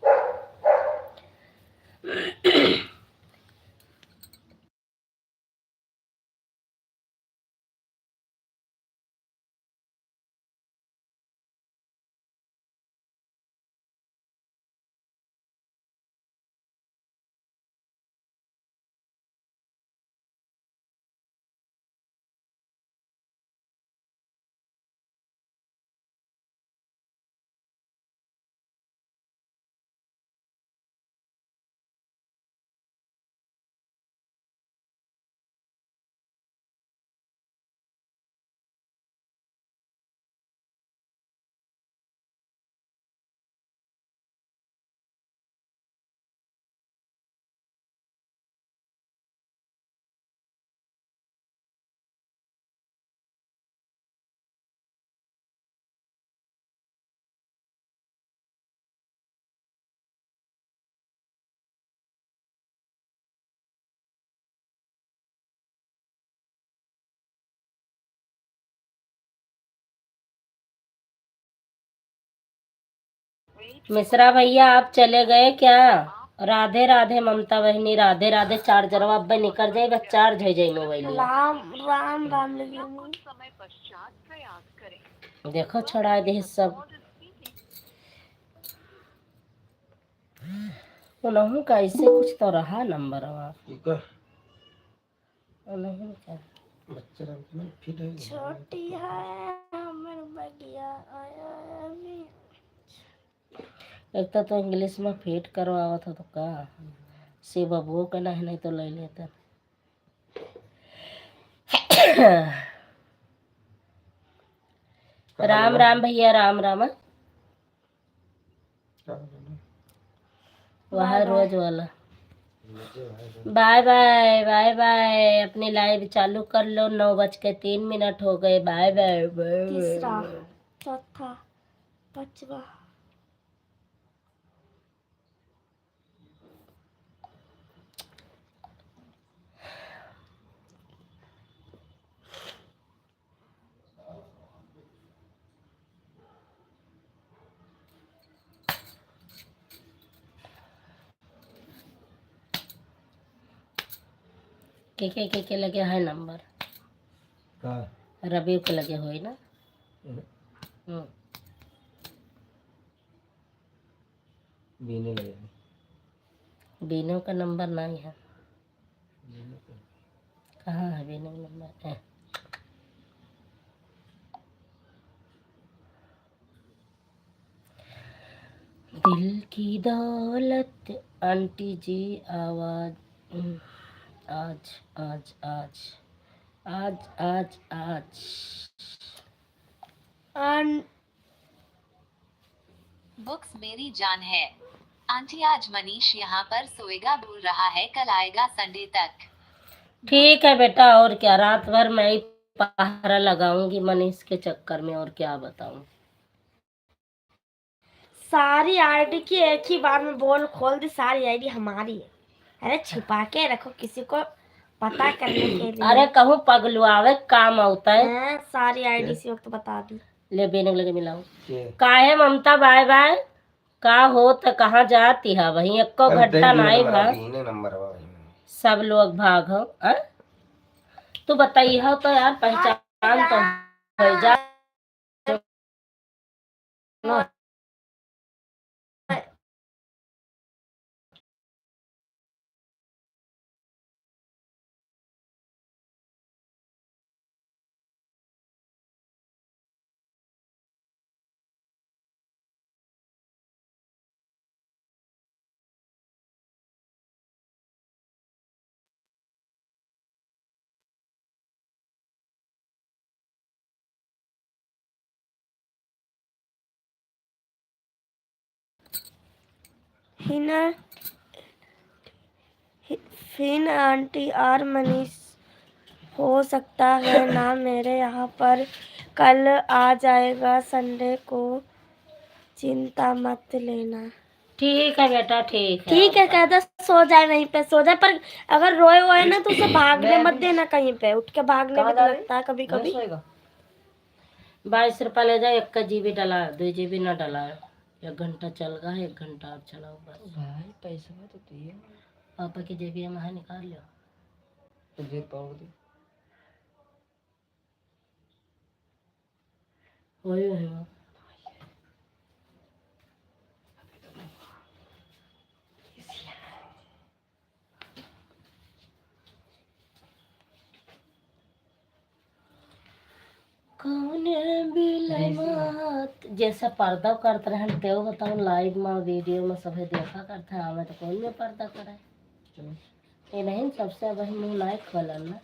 मिश्रा भैया, आप चले गए क्या? राधे राधे ममता बहिनी, राधे राधे। चार्जरवा अब निकर जाई, बस चार्ज हो जाई मोबाइल। राम, राम, राम लगे। देखो, छोड़ा दे सब। उनहु का ऐसे कुछ तो रहा नंबरवा। ठीक है। नहीं क्या? बच्चा रंग में फिट है। छोटी है हमर बगिया, आया अभी। एक तो, तो इंग्लिश में फिट करवावत हो तो का? से बबुओ के नहीं, नहीं तो ले लेते। राम राम भैया, राम राम। वह बाय बाय। रोज वाला। Bye bye, bye bye. अपनी लाइव चालू कर लो, नौ बज के तीन मिनट हो गए। Bye bye, bye bye. तीसरा, चौथा, पांचवा। के, के, के, के लगे है नंबर? का? रबीउ के लगे होई ना? हम्म। हम्म। बीने लगे। बीनू का नंबर नहीं है। बीनू का। कहाँ है बीनू का नंबर? है। दिल की दौलत आंटी जी, आवाज, आज, आज, आज, आज, आज, आज। आन- बुक्स मेरी जान है। आंटी, आज मनीष यहाँ पर सोएगा, बोल रहा है कल आएगा संडे तक। ठीक है बेटा, और क्या, रात भर मैं ही पहरा लगाऊंगी मनीष के चक्कर में, और क्या बताऊं। सारी आईडी की एक ही बार में बोल खोल दी, सारी आईडी हमारी है। अरे छुपा के रखो, किसी को पता करने के लिए। अरे कहूँ पगलुआवे काम होता है। हाँ, सारी आईडी इसी वक्त बता दी। ले बेनक लगे मिलाओ। के? काहे ममता बाय बाय? का हो त कहाँ जाती है वहीं? एको अरे घंटा दे दे नाई नंबर, भा। अभी इन्हें नंबर बा वहीं। सब लोग भाग हो, हाँ? तू बताई हो तो यार, पहचान तो हो जा। हिना, हि-, फिन आंटी और मनीष, हो सकता है ना मेरे यहाँ पर, कल आ जाएगा संडे को, चिंता मत लेना। ठीक है बेटा, ठीक है। ठीक है, कह दो सो जाए, वहीं पे सो जाए, पर अगर रोए वोए ना तो उसे भागने मत देना कहीं पे, उठ के भागने भी तो लगता है कभी कभी। बाईस रुपया ले जाओ, एक का जीबी डला, दो जीबी ना डला। एक घंटा चल गया है, एक घंटा और चलाओ बस। भाई, पैसा तो दिए। पापा की जेबिया में है, निकाल लो। तो जेब पाओ दे। ओए, ओए, ओए। कौन बिलमत जैसे पर्दा करत रहन, तेव बताओ, लाइव में, वीडियो में सभे देखा करत है, हमें तो कौन में पर्दा करे? चलो। ये नहीं, सबसे अब मुँह नाई खोलन ना।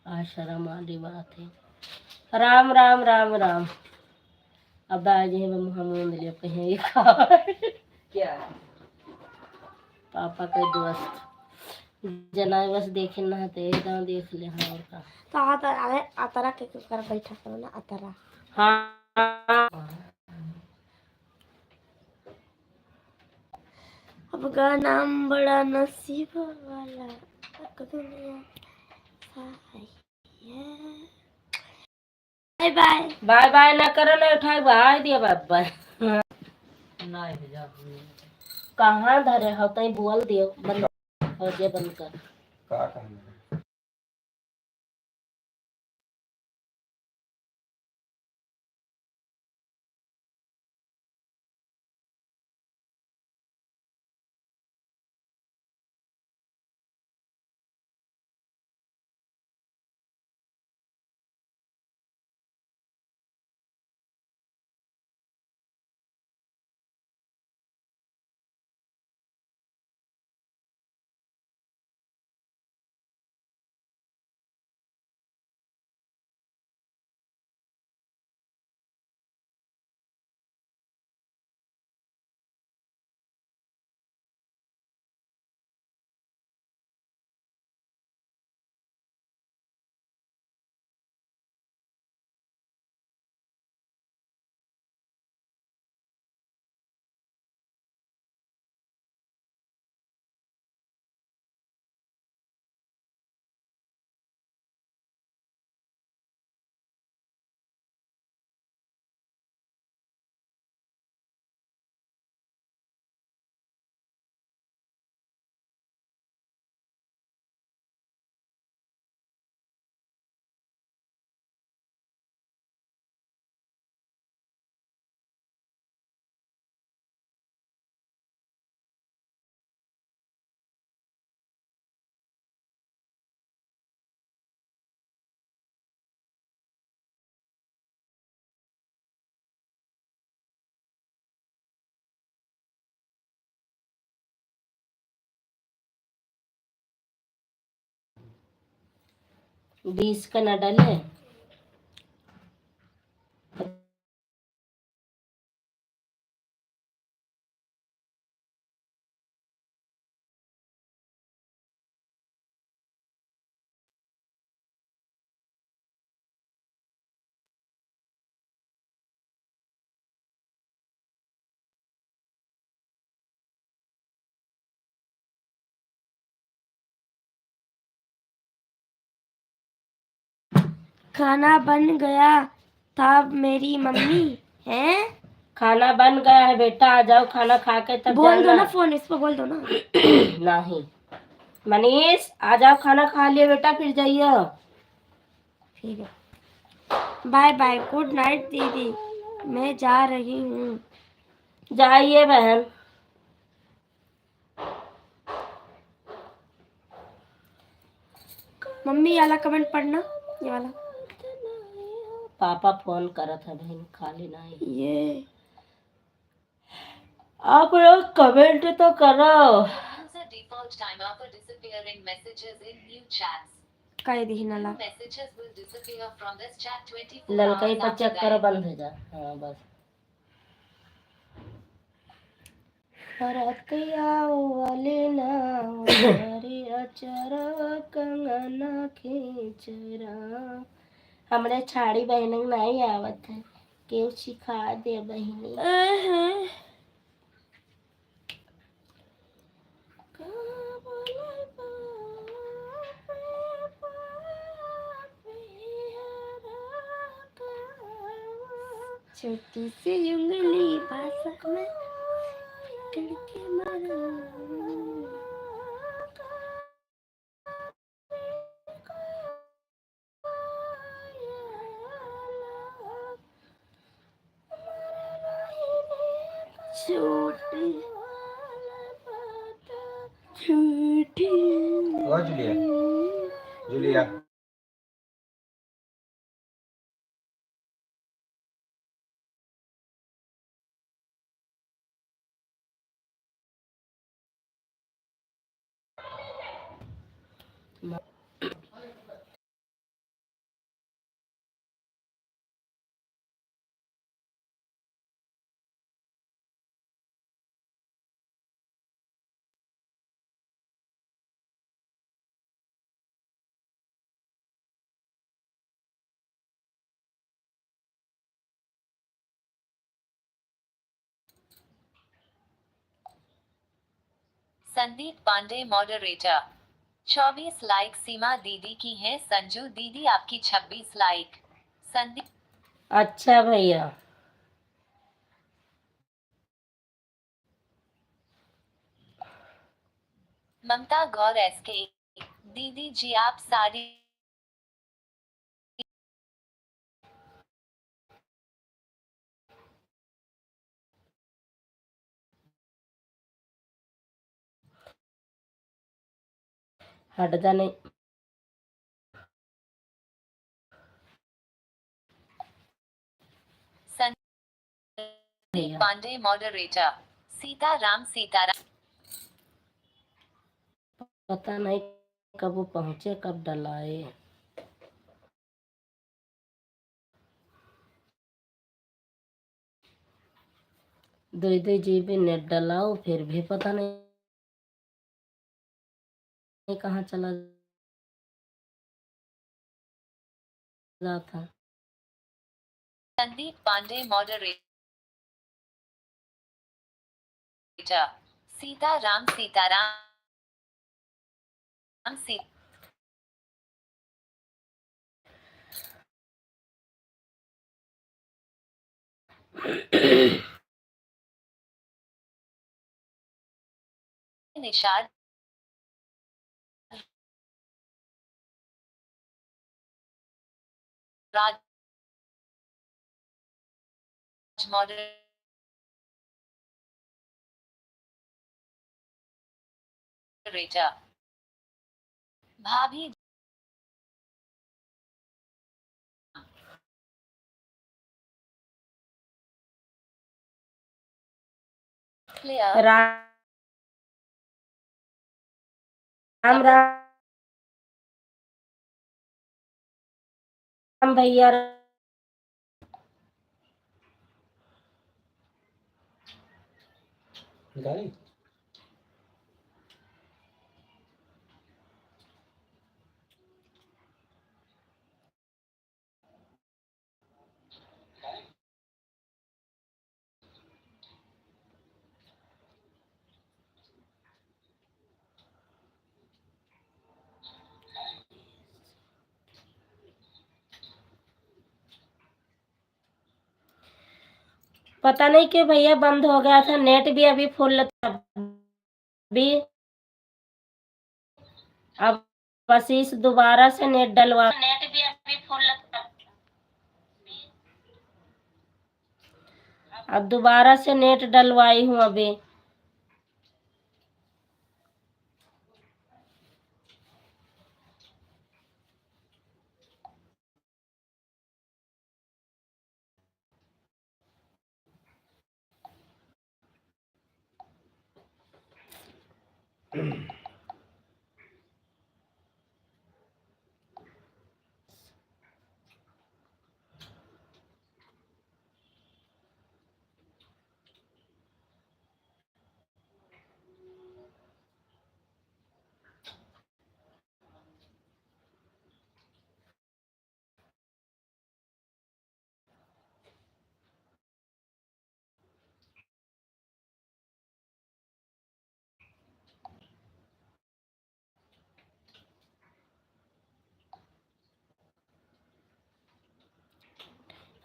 आ शर्म वाली बात है। राम, राम, राम, राम। अब आज ही मुँह मूंद लियो, कहीं ये खा। क्या? पापा के दोस्त। जनाए बस देखे ना तो एक दांव देख ले, हाँ, और का। तो हाँ, तो अरे, अतरा के कर बैठा करो ना, अतरा। हाँ। अब का नाम बड़ा नसीब वाला, एक दुनिया साई है। Bye bye. बाय बाय ना करो ना, उठाई बाय दिया बाय बाय। नहीं भैया, हम नहीं। कहाँ धरे हो? तई बोल दियो, बंद हो जे, बंद कर। का कहना है? बीस का ना डाले। खाना बन गया था मेरी मम्मी। हैं? खाना बन गया है बेटा, आ जाओ खाना खा के तब बोल दो जाना। ना, फोन इस पे बोल दो ना। नहीं। मनीष, आ जाओ खाना खा लिया बेटा, फिर जाइयो। ठीक है। बाय बाय, गुड नाइट दीदी, मैं जा रही हूँ। जाइए बहन। मम्मी, ये वाला कमेंट पढ़ना, ये वाला। पापा फोन करत है बहन, खाली नहीं। ये आप लोग कमेंट तो करो। User default timer for disappearing messages in new chats. कह दी ना ला। New messages will disappear from this chat twenty-four ललका ही hours पर after चेक करो, that. बंद हो जा। हाँ, बस। रात के आओ वाली ना, उधारी अचरा कंगना खींचरा। हमरे छाड़ी बहन नहीं आवत है, केहू सिखा दे बहिनी। अहं। छोटी सी उंगली बासा में पकड़ के मारा। छोटी, छोटी। ओ जूलिया, जूलिया। संदीप पांडे, moderator। चौबीस लाइक सीमा दीदी की है। संजू दीदी, आपकी छब्बीस लाइक। संदीप। अच्छा भैया। ममता गौर एस के। दीदी जी, आप सारी हट जा नहीं। संदीप भैया। पांडे, moderator। सीताराम, सीताराम। पता नहीं कब वो पहुँचे, कब डलाए। दो दो जीबी नेट डलाओ, फिर भी पता नहीं कहाँ चला जाता। संदीप पांडे, moderator। सीताराम, सीताराम। हम सी- निषाद राज moderator। भाभी। Clear। राम राम। राम भैया। गाड़ी। पता नहीं क्यों भैया बंद हो गया था, नेट भी अभी फुल था। भी। अब आशीष दोबारा से नेट डलवा, अब दोबारा से नेट डलवाई हूँ अभी।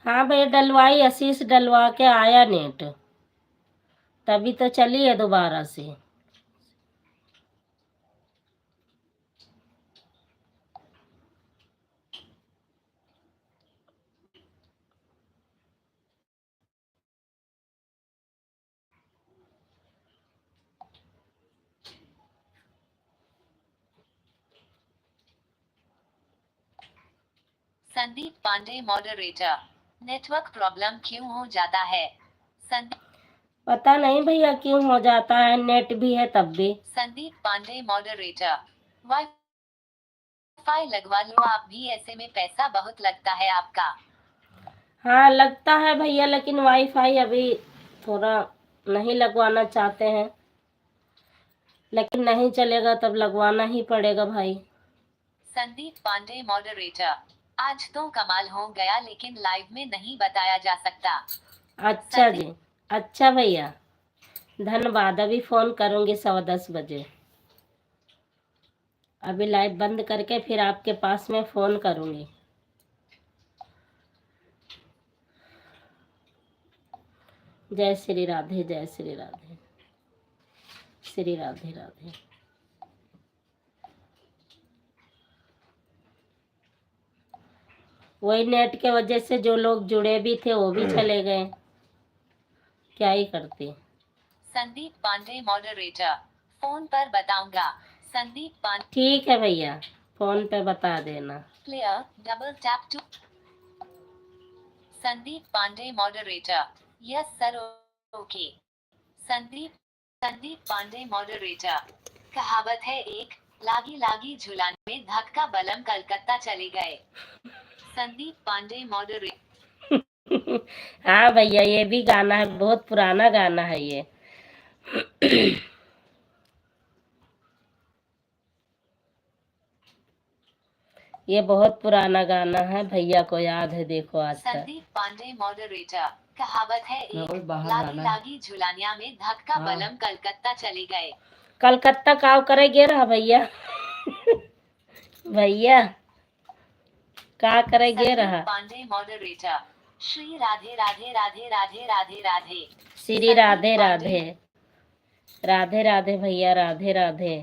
हाँ भैया, डलवाई, आशीष डलवा के आया नेट, तभी तो चली है दोबारा से। संदीप पांडे, moderator। Network problem क्यों हो जाता है संदीप? पता नहीं भैया क्यों हो जाता है, नेट भी है तब भी। संदीप पांडे, moderator। वाईफाई लगवा लो आप भी, ऐसे में पैसा बहुत लगता है आपका। हाँ, लगता है भैया, लेकिन वाईफाई अभी थोड़ा नहीं लगवाना चाहते हैं, लेकिन नहीं चलेगा तब लगवाना ही पड़ेगा भाई। संदीप पांडे, moderator। आज तो कमाल हो गया, लेकिन live में नहीं बताया जा सकता। अच्छा संदीप। जी, अच्छा भैया, धन्यवाद। अभी फोन करूँगी सवा दस बजे। अभी लाइव बंद करके फिर आपके पास में फोन करूँगी। जय श्री राधे, जय श्री राधे, श्री राधे राधे। वही नेट के वजह से जो लोग जुड़े भी थे, वो भी चले गए। क्या ही करते। संदीप पांडे moderator, फोन पर बताऊंगा। संदीप पांडे। ठीक है भैया, फोन पे बता देना। Player, double tap to। Sandeep Pandey moderator, yes sir, okay। Sandeep, संदीप पांडे moderator, कहावत है एक, लागी लागी झुलान में धक्का, बलम कलकत्ता चले गए। संदीप पांडे moderator। हाँ भैया, ये भी गाना है, बहुत पुराना गाना है ये। ये बहुत पुराना गाना है, भैया को याद है, देखो आज तक। संदीप पांडे moderator, कहावत है एक, लागी लागी झुलानिया में धक्का, हाँ। बलम कलकत्ता चले गए। कलकत्ता काव करे गे रहा भैया? भैया, का करे गे रहा? पांडे moderator, श्री राधे राधे राधे राधे राधे राधे। श्री राधे राधे। राधे राधे भैया, राधे राधे।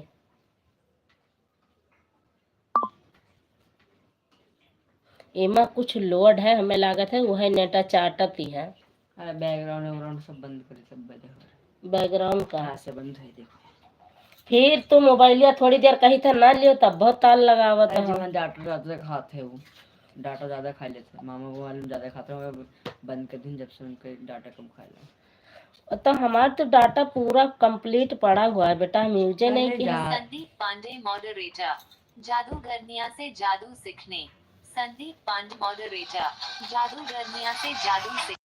एमा कुछ load है, हमें लागत है वह नेटा चाटत ही है। अरे background वैकग्राउंड सब बंद करी, सब बंद हो। Background कहाँ से बंद है, देखो। फिर तू मोबाइलिया थोड़ी देर कही था ना लियो, तब बहुत ताल लगावत है। Data ज्यादा खात है वो, data ज्यादा खा लेते हैं। मामा को मालूम ज्यादा खाते हैं, बंद कर दिन जब से उनके data कम खाए लगा। तो हमार तो data पूरा complete पड़ा हुआ है बेटा, हम use नहीं किए। संदीप पांडे moderator, जादूगरनिया से जादू सीखने। संदीप पांडे moderator, जादूगरनिया से जादू सीखने।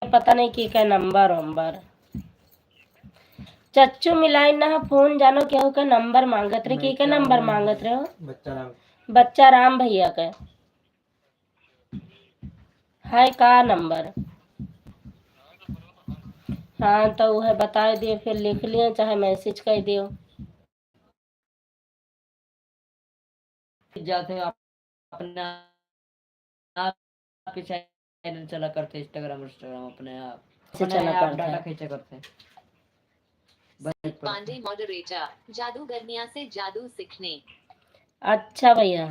पता नहीं की का नंबर वंबर। चच्चू मिलाइन ना फोन, जानो केहू का नंबर मांगत रहे। की का नंबर मांगत रहे हो? बच्चा राम। बच्चा राम भैया का। है का नंबर? हाँ, तो वह बताए दियो, फिर लिख लियो, चाहे message कर दियो। जाते हैं अपने आप के channel चला करते, Instagram, Instagram अपने आप, से अपने चला आप करते data हैं। खींचा करते हैं। बस पांडे moderator, जादूगरनिया से जादू सीखने। अच्छा भैया,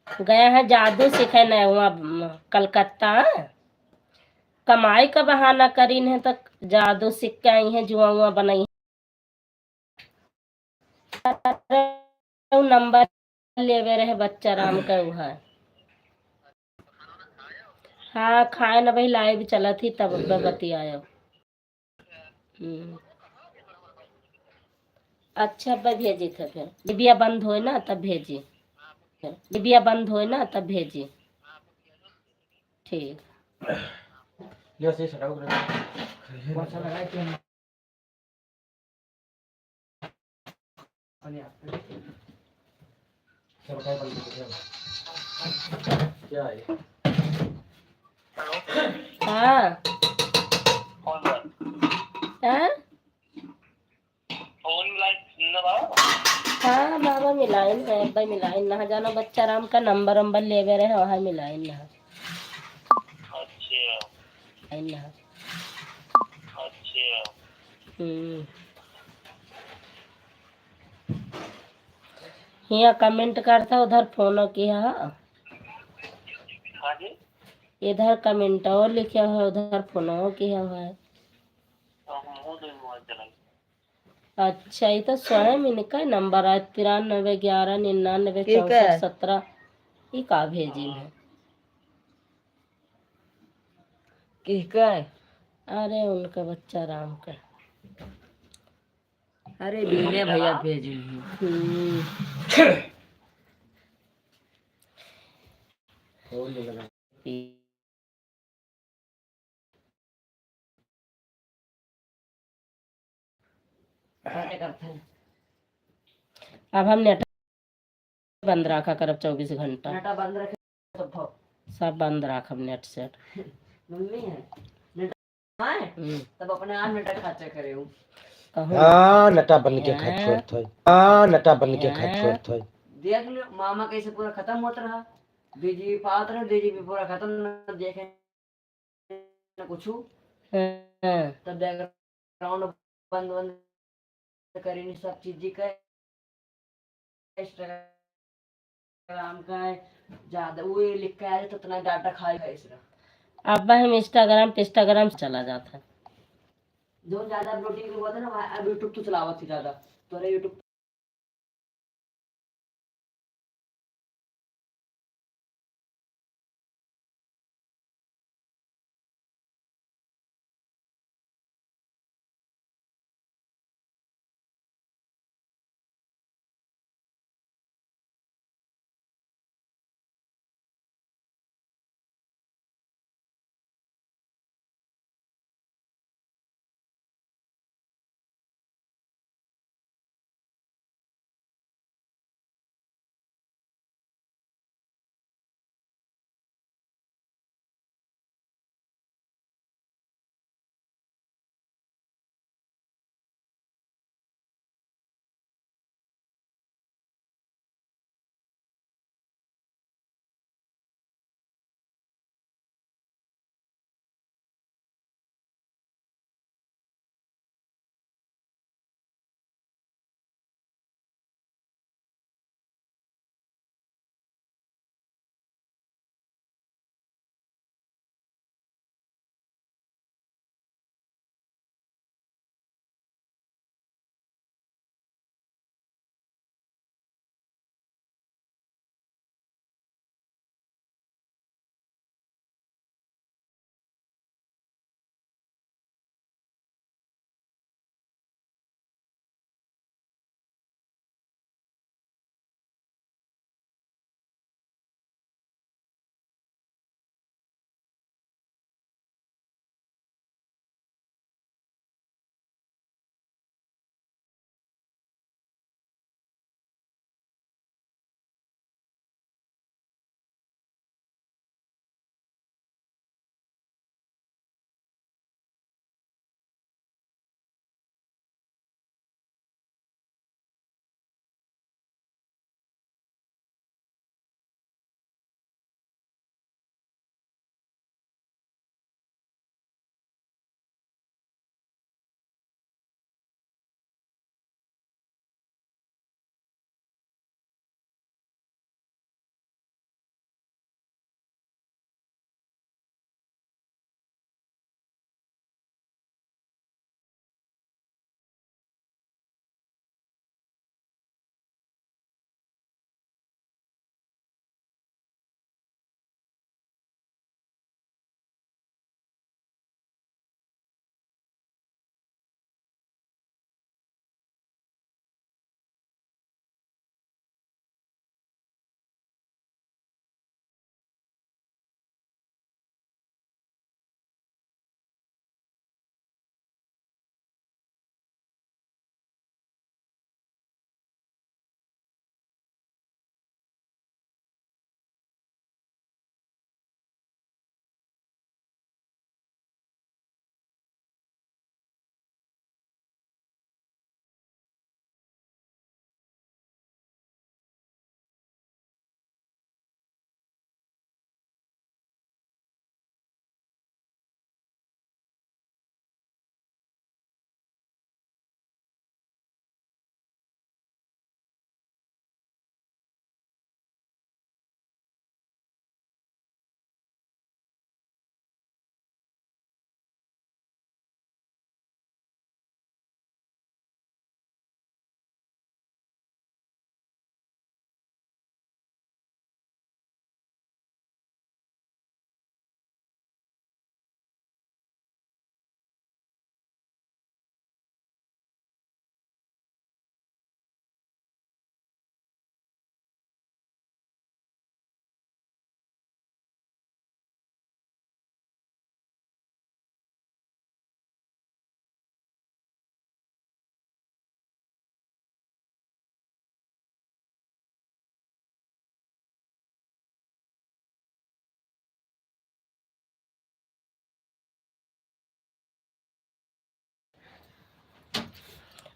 गया है जादू सीखे न हुआ, म, कलकत्ता। कमाई का बहाना करीन है तो जादू सीख के आई है, जुआ उआ बनाई। नंबर लेवे रहे बच्चा राम का उहा। हाँ, खाए न भाई, live चलत ही तब अब बतियायो। हम्म। अच्छा, अब भेजी थे फिर। डिबिया बंद होए ना तब भेजी। डिबिया बंद होए ना तब भेजी। ठीक। हाँ। हाँ? हाँ बाबा, मिलाइन है, अब मिलाइन ना जानो, बच्चा राम का नंबर वंबर लेवे रहे, वहाँ मिलाइन ना। अच्छा। मिलाइन ना। अच्छा। हम्म। हियाँ comment करता, उधर फोनो किया है। हाँ जी। इधर comment और लिखा है, उधर फोनो किया है। तो हम वो दो मोबाइल चलाएंगे। अच्छा, ये तो स्वयं इनका नंबर है, तिरानबे ग्यारह निन्यानबे चौसठ सत्रह। ये का भेजिन है? किसका है? अरे, उनका बच्चा राम का। अरे, बीने भैया भेजिन है। हम्म। अब हम नेट बंद रखा करब चउबीस घंटा। नेटा बंद रखे, सब भव। सब बंद रखब नेट सेट। मम्मी है। नेटा है, हम्म। तब अपने आप नेटा खर्चा करे हूँ। कहूँ। हाँ, नेटा बन के खाए छोड़त है। हाँ, नेटा बन के खाए छोड़त है। देख लो, मामा कैसे पूरा खतम होत रहा, बीजी पावत रहा, बीजी भी पूरा खतम, न देखे न कुछू। हाँ। तब background बंद, बंद करी, सब चीज का, Instagram का है, ज्यादा वो ये लिख के आए तो उतना data खाई है इसरा। अब हम Instagram पे, Instagram चला जाता है। जो ज्यादा uploading के हुआ था ना, वहाँ अब YouTube तो चलावत थी ज्यादा, तो अरे YouTube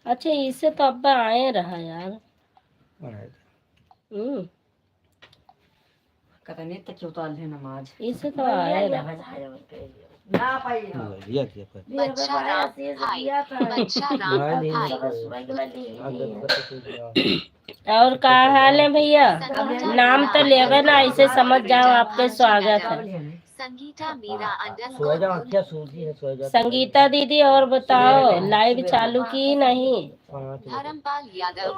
अच्छा, इसे तो अब्बा आए रहा यार। अरे। हम्म। कतने तक उतार ले नमाज। इसे तो आए ना। ना पाई। हाँ, लिया, लिया, पर। बच्चा राम, हाय। बच्चा राम, भाई, हाय। हाँ, तो, तो, तो, तो, और का हाल है भैया? नाम तो लेवे ना, ऐसे समझ जाओ आपके स्वागत है। संगीता मीरा हाँ, underscore सोया, क्या सूजी है, सोया। संगीता दीदी, और बताओ, सोया। Live चालू की नहीं? हाँ, ठीक है। धर्मपाल यादव,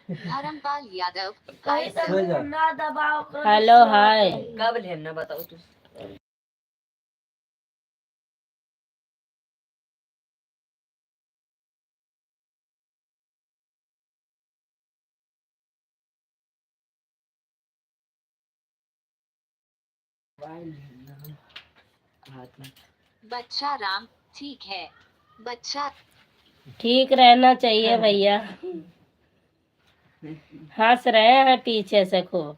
धर्मपाल यादव, हाय सर। सोया। Hello, हाय। कब लेना बताओ तू? बच्चा राम, ठीक है। बच्चा ठीक रहना चाहिए भैया। हंस रहे हैं पीछे से खूब,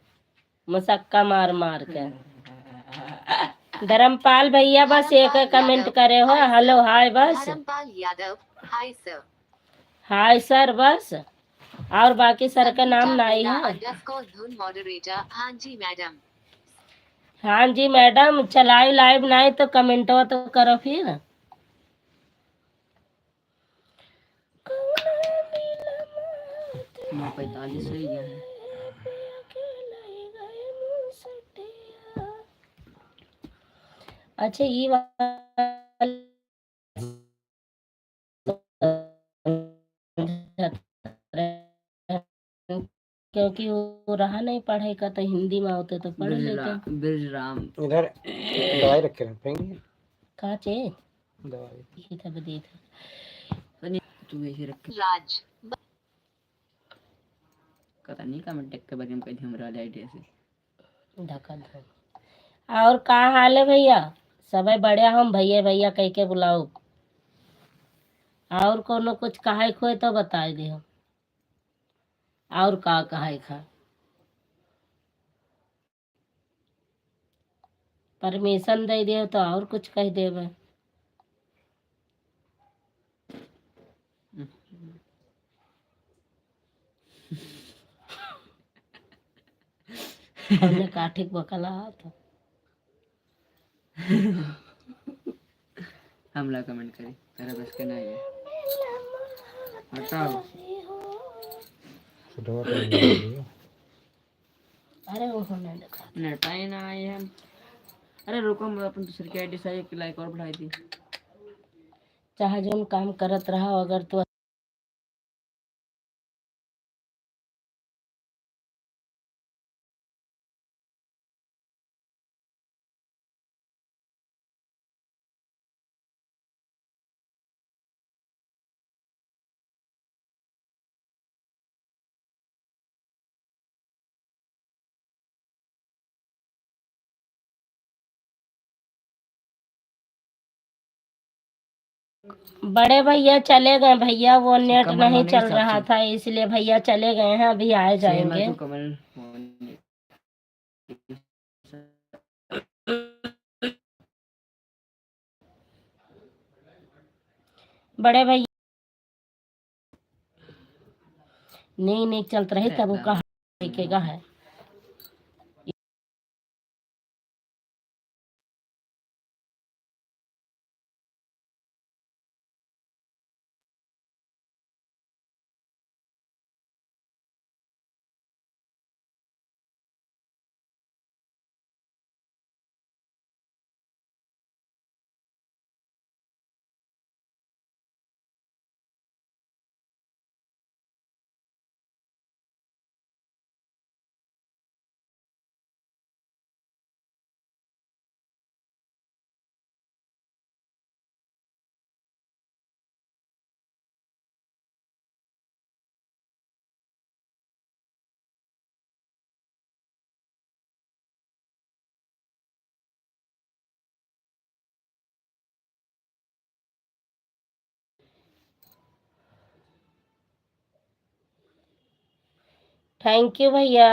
मुसक्का मार मार के। धर्मपाल भैया बस एक comment करे हो, hello, हाय बस। Dharmpal Yadav, hi sir. Hi sir बस, और बाकी सर का नाम नहीं है। Underscore धुन moderator, हाँ जी मैडम। हाँ जी मैडम, चलाए live नहीं तो commentवा तो करो फिर। नौ पैंतालीस हो गया है। अच्छा, ये वाला क्योंकि वो रहा नहीं पढ़े का, तो हिंदी में होते तो पढ़ लेते। ब्रजरा-, ब्रजराम। इधर दवाई रखे हैं, फेंक दिए। का चे? दवाई। ये तब दे दे। तनी तू ऐसे रख। राज। पता नहीं comment देख के बदनाम कर दी हमरा वाले idea से। धका धक। और का हाल है भैया? सबे बढ़िया हम भैया भैया कह के बुलाओ। और कोनो कुछ कहे खोए तो बताए दे हम। और का कहे खा? Permission दे दे तो और कुछ कह देबे। हमने काठिक बकला तो। हम ला comment करी, तेरा बस के नहीं है। हटाओ। सुधवा कर दिया। अरे वो होने लगा। नेटा ही ना आई है। अरे रुको, मैं अपन दूसरे की ID से एक like और बढ़ाई दी। चाहे जौन काम करत रहा, अगर तू बड़े भैया चले गए भैया, वो नेट नहीं चल रहा था, इसलिए भैया चले गए हैं, अभी आए जाएंगे। बड़े भैया नहीं, नहीं चलत रहे, तब वो कहा देखेगा है। Thank you भैया।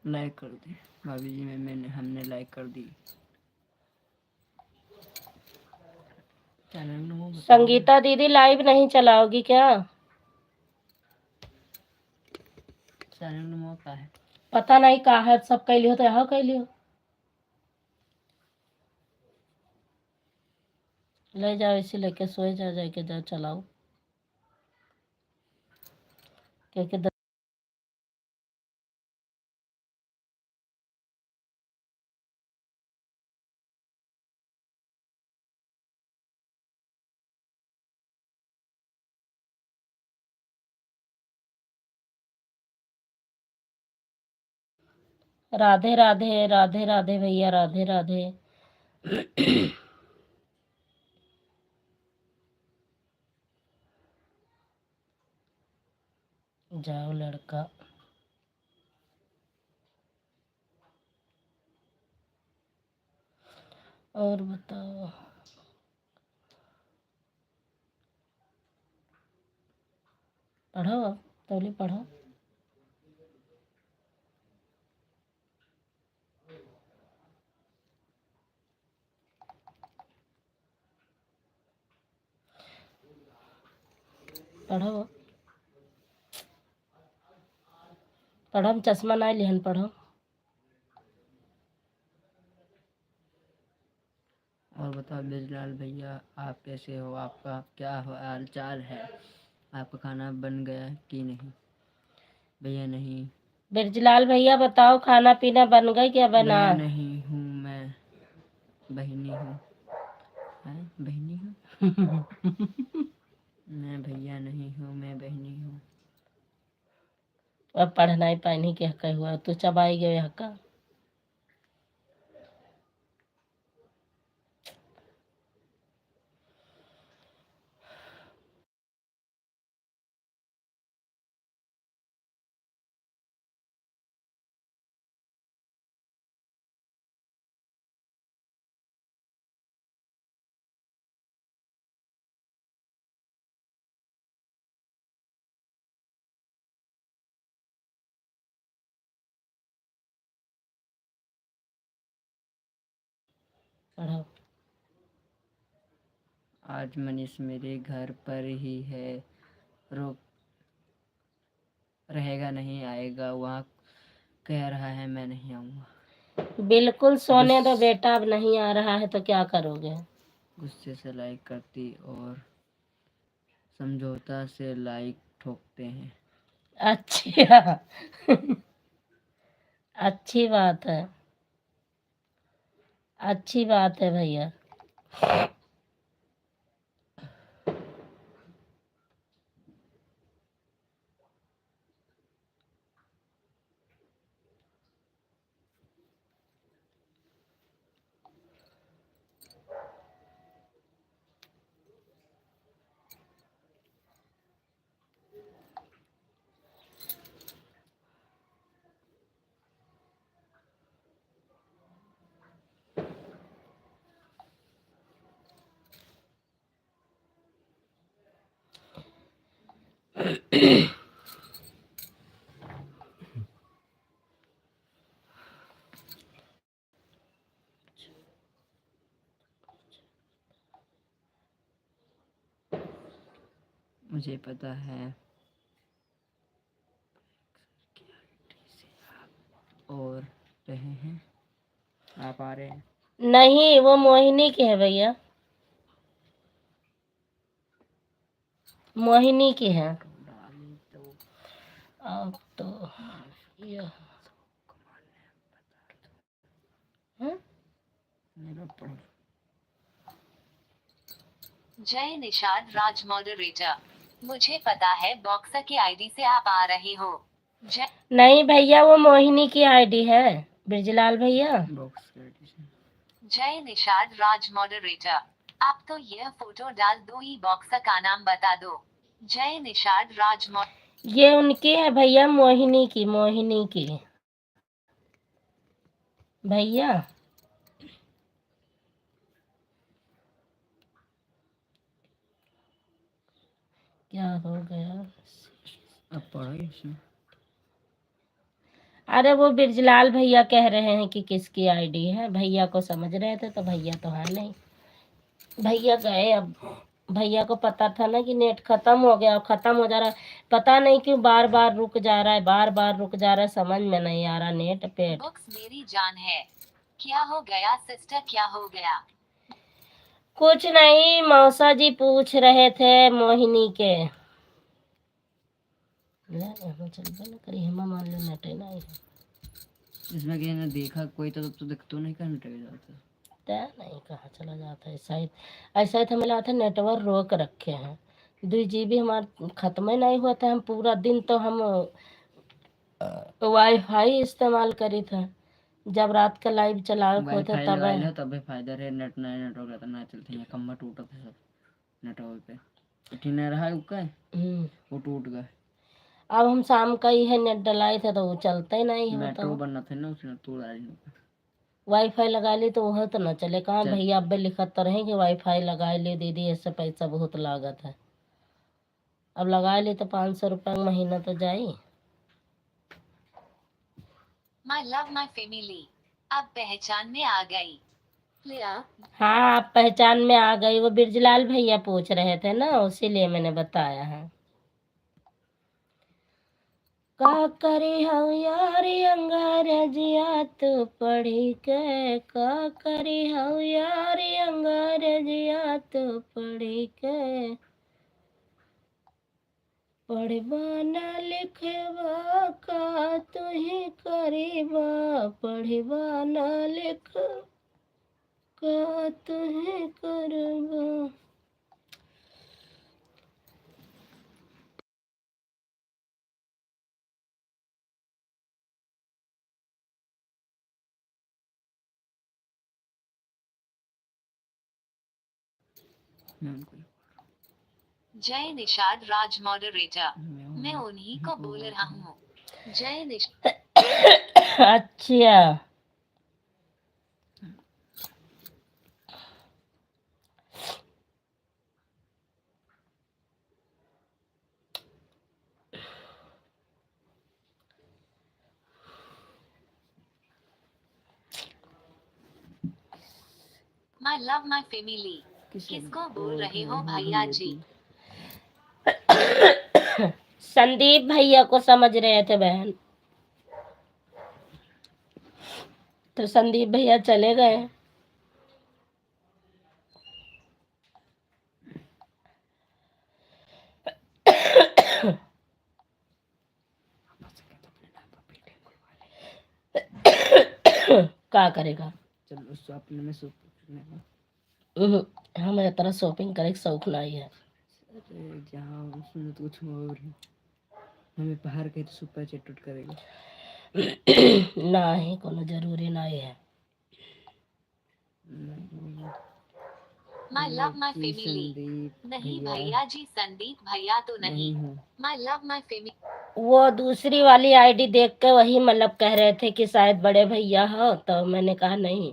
Like कर दी भाभी जी, मैं, मैंने, हमने like कर दी। संगीता दीदी, live नहीं चलाओगी क्या? पता नहीं का है, सब कैली हो तो यहाँ कैली हो। ले जाओ, इसी लेके सोए जा, जाके जा, चलाओ। क्योंकि द- राधे राधे, राधे राधे भैया, राधे राधे। जाओ लड़का। और बताओ, पढ़ो, तौली पढ़ो। पढ़ो, पढ़ो, हम चश्मा ना लिहन, पढ़ो। और बताओ ब्रजलाल भैया, आप कैसे हो? आपका क्या हाल चाल है? आपका खाना बन गया कि नहीं? भैया नहीं। ब्रजलाल भैया बताओ, खाना पीना बन गई क्या बना? भैया नहीं हूँ मैं, बहिनी हूँ। हैं? बहिनी हूँ? मैं भैया नहीं हूँ, मैं बहिनी हूँ। अब पढ़ना ही पानी के हक हुआ, तू चबाई गए हक। पढ़ो। आज मनीष मेरे घर पर ही है, रुक, रहेगा नहीं, आएगा, वहाँ कह रहा है मैं नहीं आऊँगा। बिल्कुल सोने दो गुस- बेटा, अब नहीं आ रहा है तो क्या करोगे? गुस्से से like करती और समझौता से like ठोकते हैं। अच्छा। अच्छी बात है, अच्छी बात है भैया। मुझे पता है और रहे हैं, आप आ रहे हैं। नहीं, वो मोहिनी की है भैया, मोहिनी की है। अब तो यह हम्म? जय निषाद राज moderator, मुझे पता है बॉक्सर की आईडी से आप आ रहे हो। जय नहीं भैया, वो मोहिनी की आईडी है, ब्रजलाल भैया। बॉक्स की आईडी से। जय निषाद राज moderator, आप तो यह फोटो डाल दो, ई बॉक्सर का नाम बता दो। जय निषाद राज मो- ये उनकी है भैया, मोहिनी की, मोहिनी की। भैया, क्या हो गया? अब पढ़ो इसमें। अरे, वो बिरजलाल भैया कह रहे हैं कि किसकी आईडी है, भैया को समझ रहे थे, तो भैया तो है नहीं। भैया गए। अब भैया को पता था ना कि नेट खत्म हो गया, खत्म हो जा रहा है। पता नहीं क्यों बार बार रुक जा रहा है, बार बार रुक जा रहा है, समझ में नहीं आ रहा। नेट पेट। बुक्स मेरी जान है। क्या हो गया सिस्टर, क्या हो गया? कुछ नहीं, मौसा जी पूछ रहे थे मोहिनी के। ले, हम चलबे न करी, हम मान लो नेटे नहीं है। इसमें कि ना देखा कोई तो, तो दिखतो नहीं, कहाँ नेट जाता। पता नहीं कहाँ चला जाता है। ऐसा ही, ऐसा ही तो मिला था, नेटवर्क रोक रखे हैं। दो जीबी हमार खत्म ही नहीं हुआ था। हम पूरा दिन तो हम, अ, वाईफाई इस्तेमाल करी था। जब रात का लाइव चलावे को होता वाईफाई तब लगाई लो, तबे फायदा रहे। नेट नहीं, नेटवर्क रहता ना चलते हैं, खंभा टूटा था सब नेटवर्क पे। ठीक नहीं रहा उसका, हम्म। वो टूट गए। अब हम शाम का ही है नेट डलाई थे तो वो चलते ही नहीं है, मेट्रो बताओ। बनना था ना, उसने तोड़ डाली। वाईफाई लगा ली तो वह तो ना चले। कहाँ चल। भैया अब्बे लिखत तो रहे कि वाईफाई लगा ले दीदी, ऐसे पैसा बहुत लागत है। अब लगा ले तो पाँच सौ रुपया महीना तो जाई। My love my family, अब पहचान में आ गई। लिया। हाँ, आप पहचान में आ गई। वो बिरजलाल भैया पूछ रहे थे ना, उसीलिए मैंने बताया है। का करी हौ यार अंग्रेजिया तू पढ़ी के, का करी हौ यार अंग्रेजिया तू पढ़ी के। पढ़बा ना लिखबा का तुही करबा, पढ़बा ना लिख का तुही करबा। जय निषाद राज मॉडरेटर, मैं उन्हीं को बोल रहा हूँ। जय निषाद। अच्छा। My love my family। किसको बोल रहे हो भैया जी? संदीप भैया को समझ रहे थे बहन, तो संदीप भैया चले गए। का करेगा? चलो, सो अपने में सो करने का। उहुं, हमें इतना shopping करे के शौक नहीं है। अरे, जाओ, उसमें तो कुछ और है। हमें बाहर के तो super chat उट करेगा। नहीं, कोनो जरूरी नहीं है। My love my family। नहीं भैया जी, संदीप भैया तो नहीं। My love my family। वो दूसरी वाली आईडी देख के वही मतलब कह रहे थे कि शायद बड़े भैया हो, तो मैंने कहा नहीं,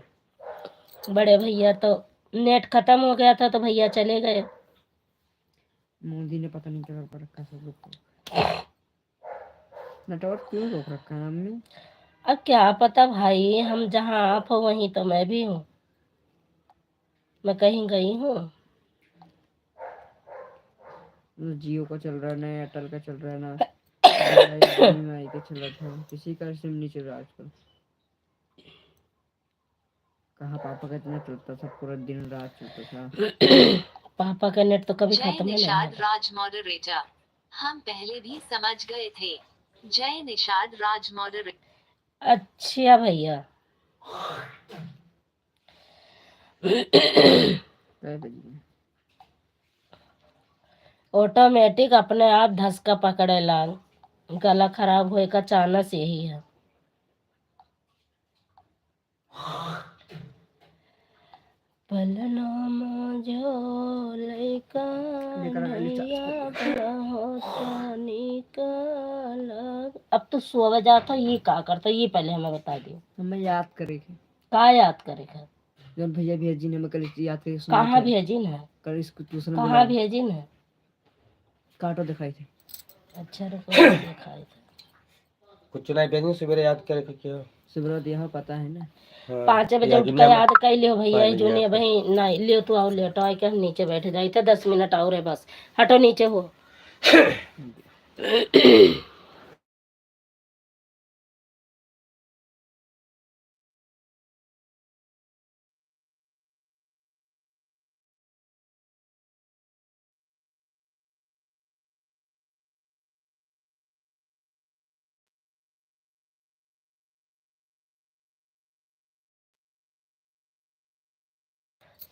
बड़े भैया तो नेट खत्म हो गया था तो भैया चले गए। मोदी ने पता नहीं क्या कर रखा सब लोग को। नेटवर्क क्यों रोक रखा है मम्मी? अब क्या पता भाई, हम जहाँ आप हो वहीं तो मैं भी हूँ, मैं कहीं गई हूँ? ना जियो का चल रहा है, ना एयरटेल का चल रहा है, ना बीएसएनएल का चल रहा था, किसी का सिम नहीं चल रहा आजकल। कहाँ पापा का इतना चलता था, पूरा दिन रात चलता था। पापा का नेट तो कभी खत्म ही नहीं होता। राज मॉडरेटर, हम पहले भी समझ गए थे। जय निषाद राज मॉडरेटर। अच्छा भैया। कै बजे? ऑटोमेटिक अपने आप धसका पकड़े लाग, गला खराब होए का चांस यही है। पलना मा जो लइका नैया बड़ा होता निकाला। अब तू सोवे जात हो, ये का करता, ये पहले हमें बता दियो। हमें याद करे के। का याद करे के? जौन भैया भेजिन है, हमें कल याद करे सुना कहाँ के। भेजिन है? कल इसको ट्यूशन कहाँ बुलाए। भेजिन है? काटो दिखाई थे। अच्छा, रुको, दिखाई थे। कुछ नहीं भेजिन, सवेरे याद करे के क्या? सुब्रत, यहाँ पता है ना? हाँ, पाँच बजे उठ के याद कर लियो भैया, पाँच बजे जोनी। अबही नहीं लियो, तू आओ लेटो, आइके हम नीचे बैठ जाई थे, दस मिनट और है बस। हटो नीचे हो।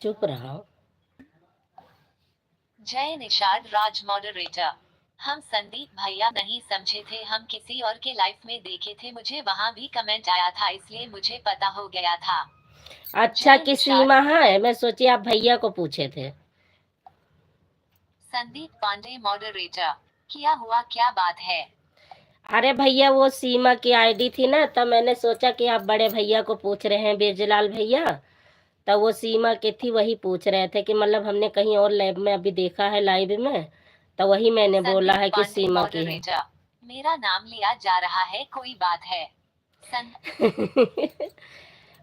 चुप रहो। जय निषाद राज मॉडरेटर, हम संदीप भैया नहीं समझे थे, हम किसी और के लाइफ में देखे थे, मुझे वहाँ भी कमेंट आया था, इसलिए मुझे पता हो गया था। अच्छा, जय कि निषाद। सीमा है, मैं सोची आप भैया को पूछे थे। संदीप पांडे मॉडरेटर, क्या हुआ, क्या बात है? अरे भैया, वो सीमा की आईडी थी ना, तो मैंने सोचा कि आप बड़े भैया को पूछ रहे हैं, बिरजलाल भैया। तो वो सीमा की थी, वही पूछ रहे थे कि मतलब हमने कहीं और लाइव में अभी देखा है, लाइव में, तो वही मैंने बोला है कि सीमा की है। मेरा नाम लिया जा रहा है, कोई बात है?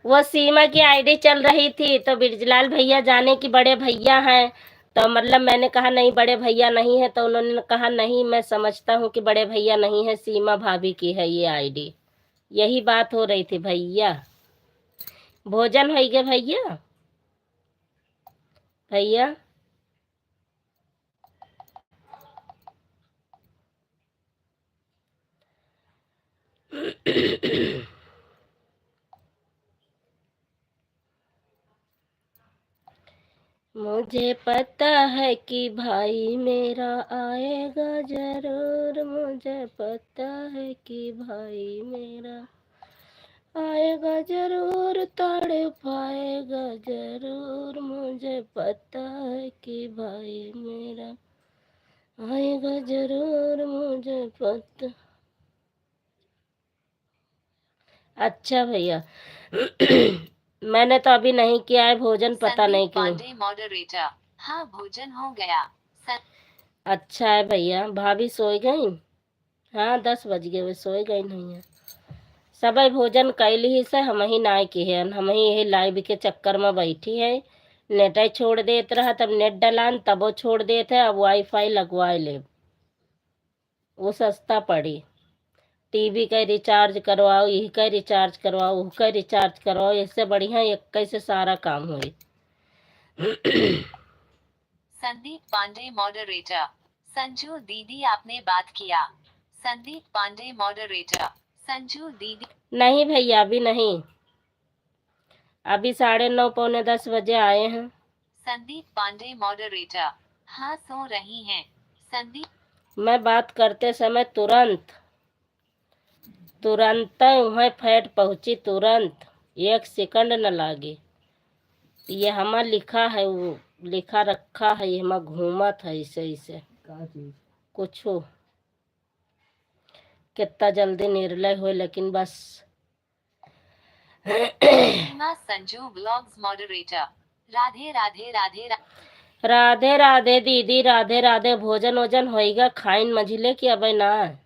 वो सीमा की आईडी चल रही थी, तो बिरजलाल भैया जाने कि बड़े भैया हैं, तो मतलब मैंने कहा, "नहीं, बड़े भैया नहीं है।" तो उन्होंने कहा, "नहीं, मैं समझता हूँ कि बड़े भैया नहीं है, सीमा भाभी की है ये आईडी।" यही बात हो रही थी भैया। भोजन होइ गए भैया? भैया? मुझे पता है कि भाई मेरा आएगा जरूर, मुझे पता है कि भाई मेरा आएगा जरूर, तड़पाएगा जरूर, मुझे पता है कि भाई मेरा आएगा जरूर, मुझे पता। अच्छा भैया, मैंने तो अभी नहीं किया है भोजन, पता नहीं क्यों। पांडे मॉडरेटर, हाँ, भोजन हो गया। अच्छा है भैया, भाभी सोई गई? हाँ, दस बज गए, वे सोए गई नहीं है। सबई भोजन कैली ही से, हमही नाय किहे हन, हमही यही लाइव के चक्कर में बैठी है। नेटै छोड़ देत रहा, तब नेट डलान, तबो छोड़ देत है, अब वाईफाई लगवाए लेब। वो सस्ता पड़ी। टीवी का रिचार्ज करवाओ, यही का रिचार्ज करवाओ, वह का रिचार्ज करवाओ, इससे बढ़िया एक से सारा काम होई। संदीप पांडे मॉडरेटर, संजू दीदी आपने बात किया। संदीप पांडे मॉडरेटर, संजू दीदी। नहीं भैया, अभी नहीं, अभी साढ़े नौ, पौने दस बजे आए हैं। संदीप पांडे मॉडरेटर, हाँ, सो रही हैं। संदीप। मैं बात करते समय तुरंत, तुरंत वहाँ फैट पहुँची, तुरंत, एक सेकंड न लागे। ये हमार लिखा है, वो लिखा रखा है, ये हमार घूमत है ऐसे, ऐसे। का चीज? कुछो। कितना जल्दी निर्लय होए, लेकिन बस। सीमा संजू व्लॉग्स मॉडरेटर। राधे, राधे, राधे, रा- राधे, राधे दीदी, राधे, राधे। भोजन वोजन होइगा, खाइन मझिले कि अबे ना?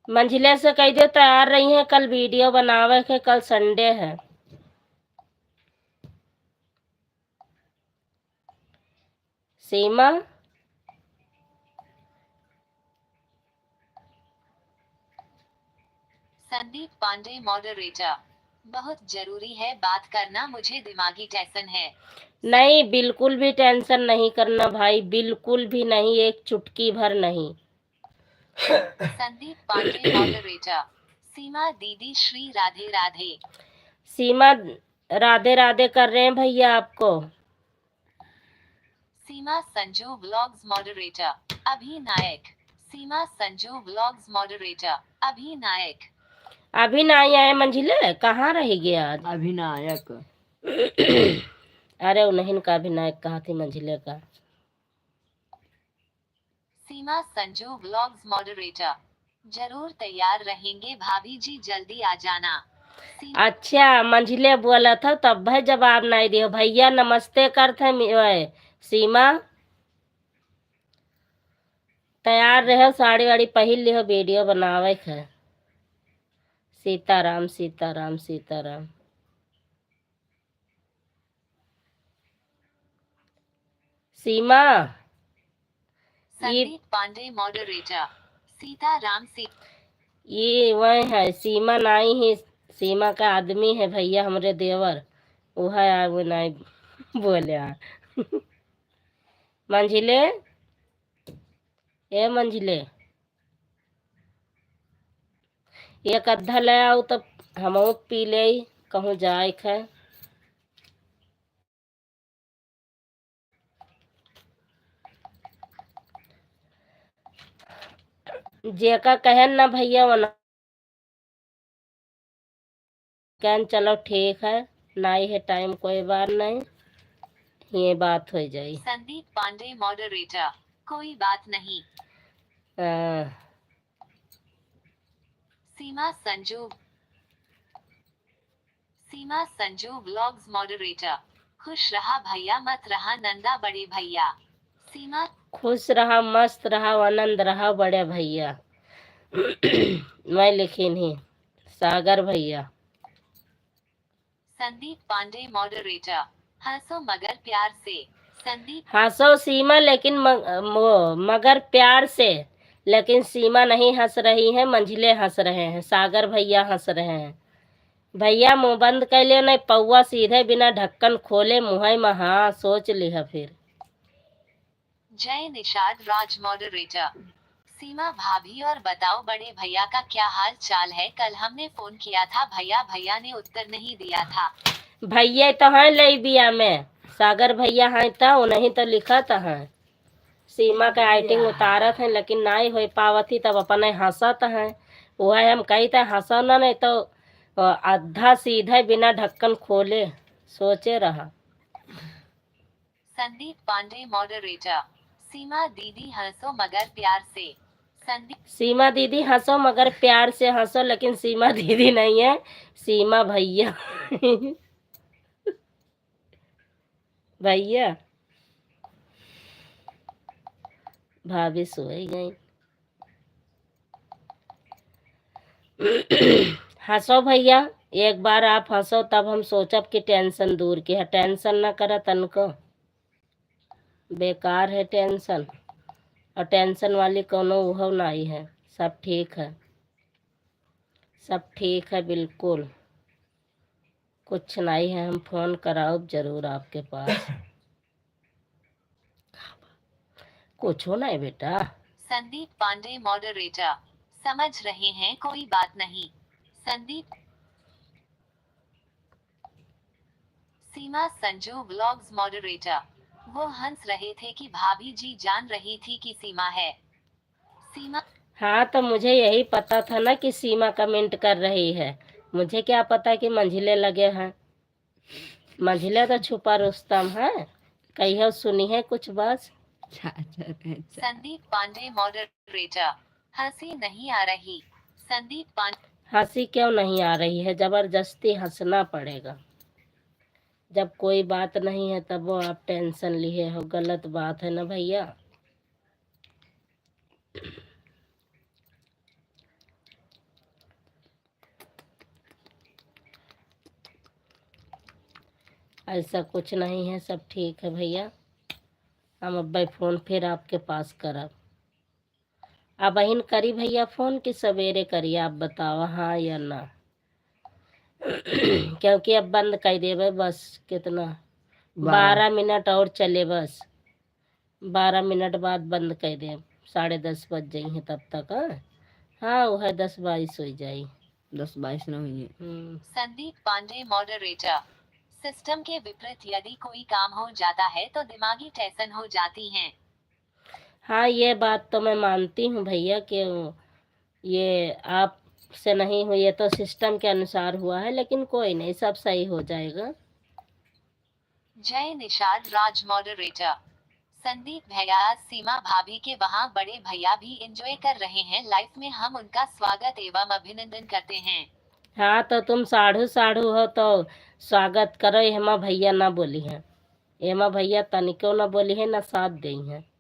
मंझिले से कह दियो तैयार रही है, कल वीडियो बनावे के, कल संडे है। सीमा। संदीप पांडे मॉडरेटर, बहुत जरूरी है बात करना, मुझे दिमागी टेंशन है। नहीं, बिल्कुल भी टेंशन नहीं करना भाई, बिल्कुल भी नहीं, एक चुटकी भर नहीं। संदीप पांडे मॉडरेटर, सीमा दीदी श्री राधे राधे। सीमा, राधे राधे कर रहे हैं भैया आपको। सीमा संजू व्लॉग्स मॉडरेटर, अभी नायक। सीमा संजू व्लॉग्स मॉडरेटर, अभी नायक। अभी नाई आए मंझिले, कहाँ रह गया आज? अभी नायक। अरे उन्हीं का अभी नायक कहा थी मंझिले का। सीमा संजू व्लॉग्स मॉडरेटर, जरूर तैयार रहेंगे भाभी जी, जल्दी आ जाना। सीमा अच्छा, मंझिले बोला था तब भाई जवाब नहीं दियो। भैया नमस्ते करत है मि-, ओए, सीमा। तैयार रहो, साड़ी वाड़ी पहिर लिहो, वीडियो बनावे के है। सीताराम, सीताराम, सीताराम। सीमा, ये संदीप पांडे, मॉडरेटर। सीताराम सी- ये वह है, सीमा नाई है, सीमा का आदमी है भैया, हमरे देवर, वो है, आ, वो नाई बोले, आ। मंझिले, ए मंझिले, एक अद्धा ले आओ, तब हमहू पी ले, कहूँ जाए खे। जेका कहन ना भैया, वो ना कहन, चलो ठीक है, नाई है टाइम, कोई बात नहीं, ये बात हो जाई। संदीप पांडे, मॉडरेटर। कोई बात नहीं। हाँ। सीमा संजू, सीमा संजू व्लॉग्स, मॉडरेटर। खुश रहा भैया, मत रहा नंदा बड़े भैया। सीमा खुश रहा, मस्त रहा, आनंद रहा बड़े भैया। मैं लिखी नहीं, सागर भैया। संदीप पांडे, मॉडरेटर। हंसो मगर प्यार से। संदीप हंसो सीमा, लेकिन मग-, वो, मगर प्यार से। लेकिन सीमा नहीं हंस रही है, मंझिले हंस रहे हैं, सागर भैया हंस रहे हैं। भैया मुंह बंद कर ले, नहीं पौवा सीधे बिना ढक्कन खोले मुहै में, हाँ, सोच लिहा फिर। जय निषाद राज, मॉडरेटर। सीमा भाभी, और बताओ बड़े भैया का क्या हाल चाल है? कल हमने फोन किया था भैया, भैया ने उत्तर नहीं दिया था। भैया तो हैं ले बिया में, सागर भैया हैं तो उन्हीं तो लिखत हैं। सीमा का एक्टिंग उतारत हैं, लेकिन नाई हो पावत ही, तब अपने हंसत हैं। वह हम कही थे हंसो ना, नहीं तो, अ, आधा सीधे बिना ढक्कन खोले सोचे रहा। संदीप पांडे, मॉडरेटर। सीमा दीदी हंसो मगर प्यार से। संदीप सीमा दीदी हंसो मगर प्यार से हंसो, लेकिन सीमा दीदी नहीं है, सीमा भैया। भैया, भाभी सोई गई। हंसो भैया, एक बार आप हंसो, तब हम सोचब कि टेंशन दूर की है। टेंशन ना करा तनको, बेकार है टेंशन, और टेंशन वाली कोनो उहव नाई है। सब ठीक है, सब ठीक है बिल्कुल, कुछ नाई है। हम फोन कराउब जरूर आपके पास। कुछो नहीं बेटा। संदीप पांडे, मॉडरेटर। समझ रहे हैं, कोई बात नहीं। संदीप सीमा संजू व्लॉग्स, मॉडरेटर। वो हंस रहे थे कि भाभी जी जान रही थी कि सीमा है। सीमा हाँ, तो मुझे यही पता था ना कि सीमा कमेंट कर रही है। मुझे क्या पता कि मंझिले लगे हैं। मंझिला तो छुपा रुस्तम है, कहियो सुनी है कुछ बस। अच्छा, अच्छा, अच्छा। संदीप पांडे, मॉडरेटर। हंसी नहीं आ रही। संदीप पांडे। हंसी क्यों नहीं आ रही है? जबरदस्ती हंसना पड़ेगा। जब कोई बात नहीं है, तब वो आप टेंशन लिए हो, गलत बात है ना भैया। ऐसा कुछ नहीं है, सब ठीक है भैया। हम अब्बे फोन फिर आपके पास करब। अबहिन करी भैया फोन कि सवेरे करी, आप बतावा, हाँ या ना? क्योंकि अब बंद कर देबे बस, कितना? बारह। बारह मिनट और चले बस। बारह मिनट बाद बंद कर देब, साढ़े दस बज जइहें तब तक। हाँ, हाँ, वह दस बाईस हो जाई। दस बाईस ना हुई है। हम्म। संदीप पांडे, मॉडरेटर। सिस्टम के विपरीत यदि कोई काम हो जाता है तो दिमागी टेंशन हो जाती है। हाँ, ये बात तो मैं मानती हूँ भैया कि ये आपसे नहीं हुई, ये तो सिस्टम के अनुसार हुआ है, लेकिन कोई नहीं, सब सही हो जाएगा। जय निषाद राज, मॉडरेटर। संदीप भैया, आज सीमा भाभी के वहाँ बड़े भैया भी एंजॉय कर रहे हैं लाइफ में, हम उनका स्वागत एवं अभिनंदन करते हैं। हाँ, तो तुम साढ़ू साढ़ू हो तो स्वागत करो, हेमा भैया ना बोली है, हेमा भैया तनिको ना बोली है, ना साथ दे हैं।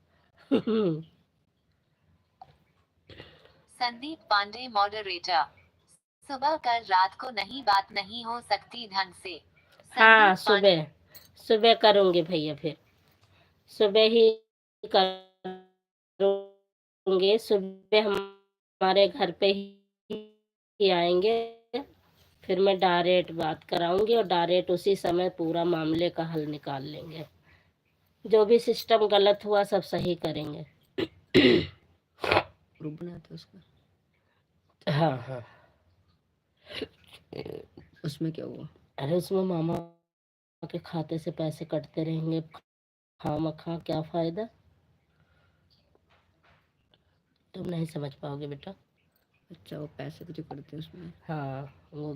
संदीप पांडे, moderator। सुबह कर, रात को नहीं, बात नहीं हो सकती ढंग से। हाँ, संदीप पांडे। सुबह, सुबह करूँगी भैया, फिर सुबह ही करूँगी। सुबह हमारे घर पे ही आएंगे, फिर मैं direct बात कराऊंगी और direct उसी समय पूरा मामले का हल निकाल लेंगे। जो भी system गलत हुआ, सब सही करेंगे। Group बनाते उसका। हाँ, हाँ। उसमें क्या हुआ? अरे, उसमें मामा के खाते से पैसे कटते रहेंगे खामखा, क्या फायदा? तुम नहीं समझ पाओगे बेटा। अच्छा, वो पैसे तो जो कटते हैं उसमें। हाँ, वो